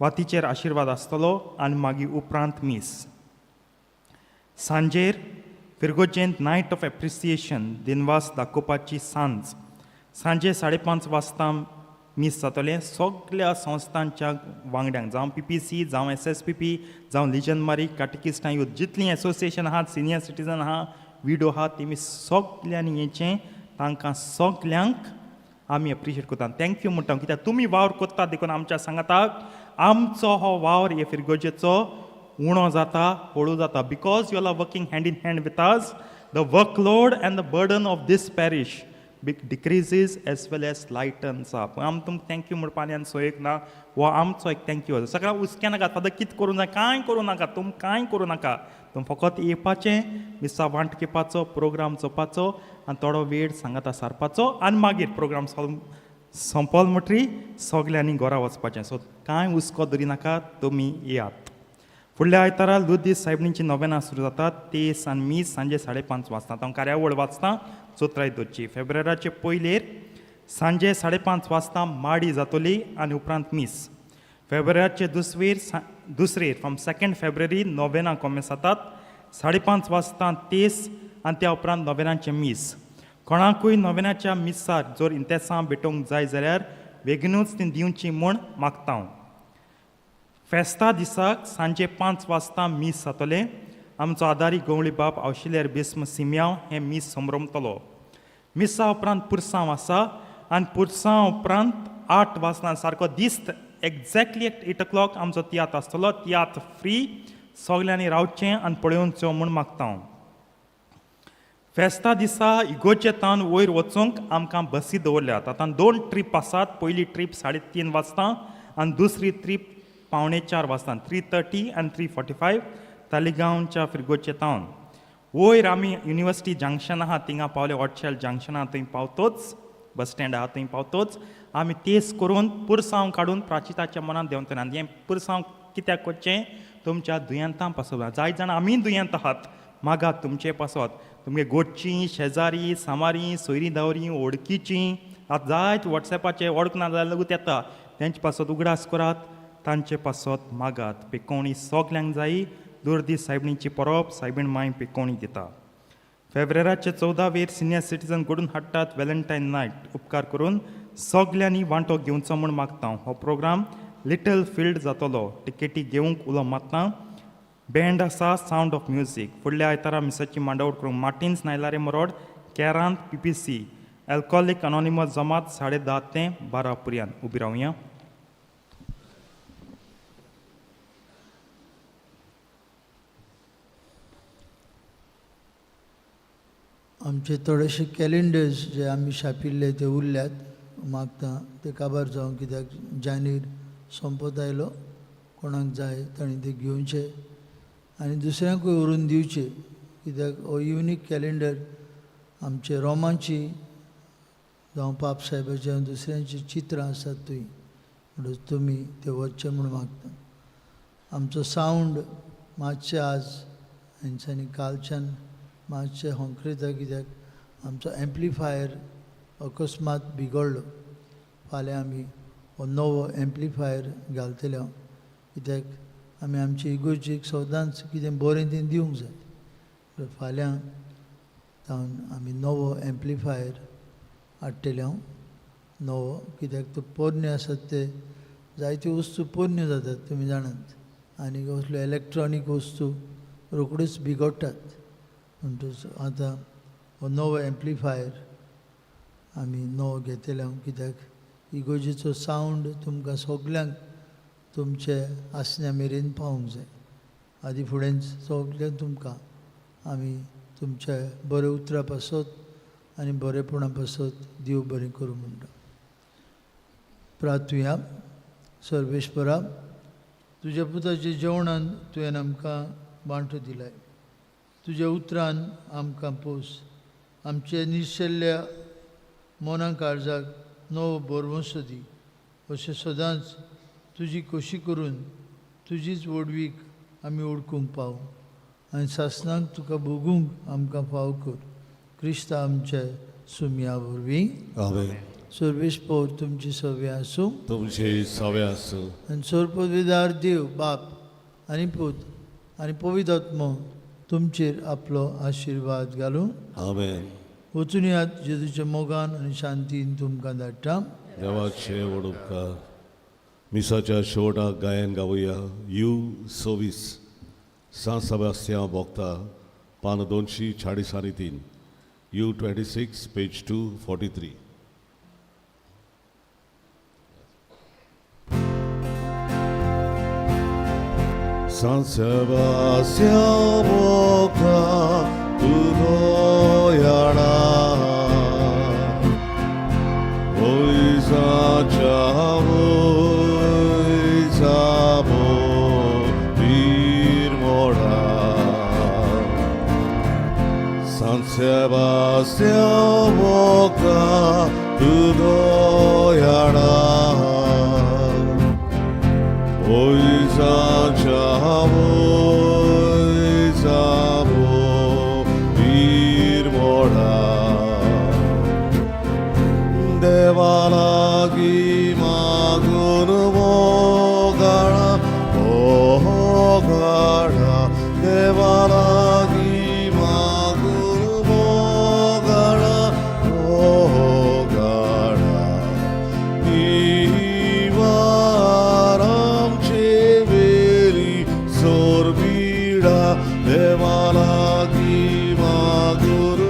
वातीचेर आशिर्वाद आसतलो आनी मागीर उपरांत मीस. सांजेर फिरगोजेंत नायट ऑफ एप्रिसिएशन, दिनवास दाखोवपाची सांज. सांजे 5:30 वाजता मीस जातलें. सगल्या संस्थांच्या वांगड्यांक, जावं PPC, जावं SSPP, जावं लिजन मारी, काटिकिस्टां यूथ, जितलीं एसोसिएशन आहात, सिनियर सिटीजन आहा, विडो आहा, तेमी सगल्यांनी येचें. तांकां सगल्यांक आमी एप्रिशिएट करता, thank you म्हणटा, कित्याक तुमी वावर करता देखून आमच्या सांगाताक आमचो हो वावर हे फिरगोजेचो उणो जाता, हळू जाता. Because you are working hand in hand with us, the workload and the burden of this parish decreases as well as lightens up. आम तुमकां thank you म्हणपा आनी सोयक ना, हो आमचो एक thank you. सगळ्या हुस्क्या नाका, फादर कितें करूं जाय, कांय करूं नाका, तुम कांय करूं नाका, तुम फकत येवपाचें, मिसा वांट घेवपाचो, प्रोग्राम चोवपाचो आनी थोडो वेळ सांगाता सारपाचो आनी मागीर प्रोग्राम सोंपल म्हणटरी सगल्यांनी घरा वचपाचें. सो कांय हुस्को दवरिनाका, तुमी येयात. फुडल्या आयतारा लुर्दीस सायबणीची नोवेनां सुरू जातात, तेस आनी मीस सांजे 5:30 वाजता. हांव कार्यावळ वाचता चोत्राय दवरची. फेब्रुवाराचे पयलेर सांजे 5:30 वाजता माडी जातली आनी उपरांत मीस. फेब्रुवाराचे दुसरेर फ्रॉम 2 फेब्रुवारी नोवेनां कोमेस जातात, 5:30 वाजता तेस आनी त्या उपरांत नोवेनांचें मीस. कोणाकूय नोवेनाच्या मिसार जर इंतेसां भेटोवंक जाय जाल्यार बेगिनूच ती दिवची म्हूण मागता हांव. फेस्ता दिसाक सांजे 5 वाजता मीस जातलें. आमचो आदारी गवळी बाप आवशिलेर बिस्म सिमयांव हें मीस समरमतलो. मिसा उपरांत पुरसांव आसा आनी पुरसांव उपरांत 8 वाजता सारको दिस्त एक्झॅक्टली 8 o'clock आमचो तियात्र आसतलो. तियात्र फ्री, सगल्यांनी रावचें आनी पळोवचो म्हूण मागता हांव. फेस्ता दिसा इगोर्जे तावन वयर वचूंक आमकां बसी दवरल्यात. आतां 2 ट्रीप आसात. पयली ट्रीप 3:30 वाजता आनी दुसरी ट्रीप 3:45 वाजता, 3:30 आनी 3:45 तालिगांवच्या फिरगोचे तावन वयर आमी युनिवर्सिटी जंक्शन आहा थिंगा पावले, ऑटशेल जंक्शन आहा थंय पावतोच, बस स्टँड आहा थंय पावतोच आमी तेज करून पुरसांव काडून प्राचिताच्या मनांत देंवतले. आनी हें पुरसांव कित्याक करचें? तुमच्या दुयेंतां पासत. जायत जाणां आमी दुयेंत आहात, मागात तुमचे पासत, तुमगे गोडचीं, शेजारी, सामारी, सोयरीं दावरीं, वळखीचीं, आतां जायत वॉट्सॅपाचे वळख ना जाल्यार लगूत येता, तेंचे पासत उगडास करात, तांचे पासत मागात. पिकोवणी सगल्यांक जायी. दुर्दी सायबणीची परब, सायबीण माय पिकोवणी दिता. फेब्रेराचे 14वेर सिनियर सिटीजन घडून हाडटात वेलेंटायन नायट. उपकार करून सगल्यांनी वांटो घेवचो म्हूण मागता. हो प्रोग्राम लिटल फिल्ड जातलो. टिकेटी घेवंक उलो मारता. बँड आसा सावंड ऑफ म्युजीक. फुडल्या आयतारा मिसाची मांडावळ करूंक मार्टिन्स नायलारे मरोड केरांत PPC alcoholic anonymous जमात 10:30 ते 12 पर्यंत. उबी रावया. आमचे थोडेशे कॅलेंडर्स जे आमी छापिल्ले ते उरल्यात, मागता ते काबार जावं कित्याक जानेर सोंपत आयलो. कोणाक जाय तांणी ते घेवचे आनी दुसऱ्यांकूय व्हरून दिवचे, कित्याक हो युनीक कॅलेंडर आमचे रोमांची जावं पाप साहेबाचे जावं दुसऱ्यांची चित्रां आसात थंय, म्हणटच तुमी ते व्हरचे म्हूण मागता. आमचो सावंड मातशें आज हेंच्यांनी कालच्यान मातशें होंकरेता, कित्याक आमचो एम्प्लिफायर अकस्मात बिगडलो. फाल्यां आमी हो नवो एम्प्लिफायर घालतले हांव, कित्याक आमी आमचे इगोर्जीक सदांच कितें बरें तें दिवंक जाय. फाल्यां जावन आमी नवो एम्प्लिफायर हाडटले हांव नवो, कित्याक तो पोरणे आसात ते जायत्यो वस्तू पोरण्यो जातात तुमी जाणात, आनी असल्यो इलेक्ट्रॉनीक वस्तू रोखड्योच बिगडटात. म्हणटच आतां हो नवो एम्प्लिफायर आमी नवो घेतले हांव, कित्याक इगोर्जेचो सावंड तुमकां सगल्यांक तुमचे आसण्या मेरेन पावूंक जाय. आदी फुडें सगळें तुमकां आमी तुमच्या बऱ्या उतरां पासत आनी बरेपणा पासत देव बरें करूं म्हणटा. प्रार्थुया. सर्वेश्वरा, तुज्या पुताच्या जेवणान तुवें आमकां वांटो दिलाय. तुज्या उतरान आमकां पोस. आमचे निशेल्ल्या मना काळजाक नवो भरवंसो दी. अशें सदांच तुजी खोशी करून तुजीच व्हडवीक आमी ओळखूंक पाव आनी सासणाक तुका भोगूंक आमकां फाव कर. क्रिस्ता आमच्या सुमया वरवीं. आमेन. सर्वेस्पोर तुमची सव्या आसूं. तुमचे सवे आसूं. आनी सर्वपविदार देव बाप आनी पूत आनी पवित्र आत्मो तुमचेर आपलो आशिर्वाद घालूं. आमेन. वचून यात जेजूच्या मोगान आनी शांतीन तुमकां धाडटा. देवाचे व्हड उपकार. मिसाच्या शेवटाक गायन गावया you 26 सांत सेबास्तियांव भोगता, पान 243, U 26 page 243. San Sebastian भोगता तुजो याडा वयसाच्या वयसा पीर मोडा. San Sebastian भोगता तुजो याडा वयसाच्या वयसा पीर मोडा. देवालागी मागून मोगाळा मोगाळा, देवालागी मागून मोगाळा मोगाळा, निवार आमचे वेली सोरबिडा, देवालागी मागून.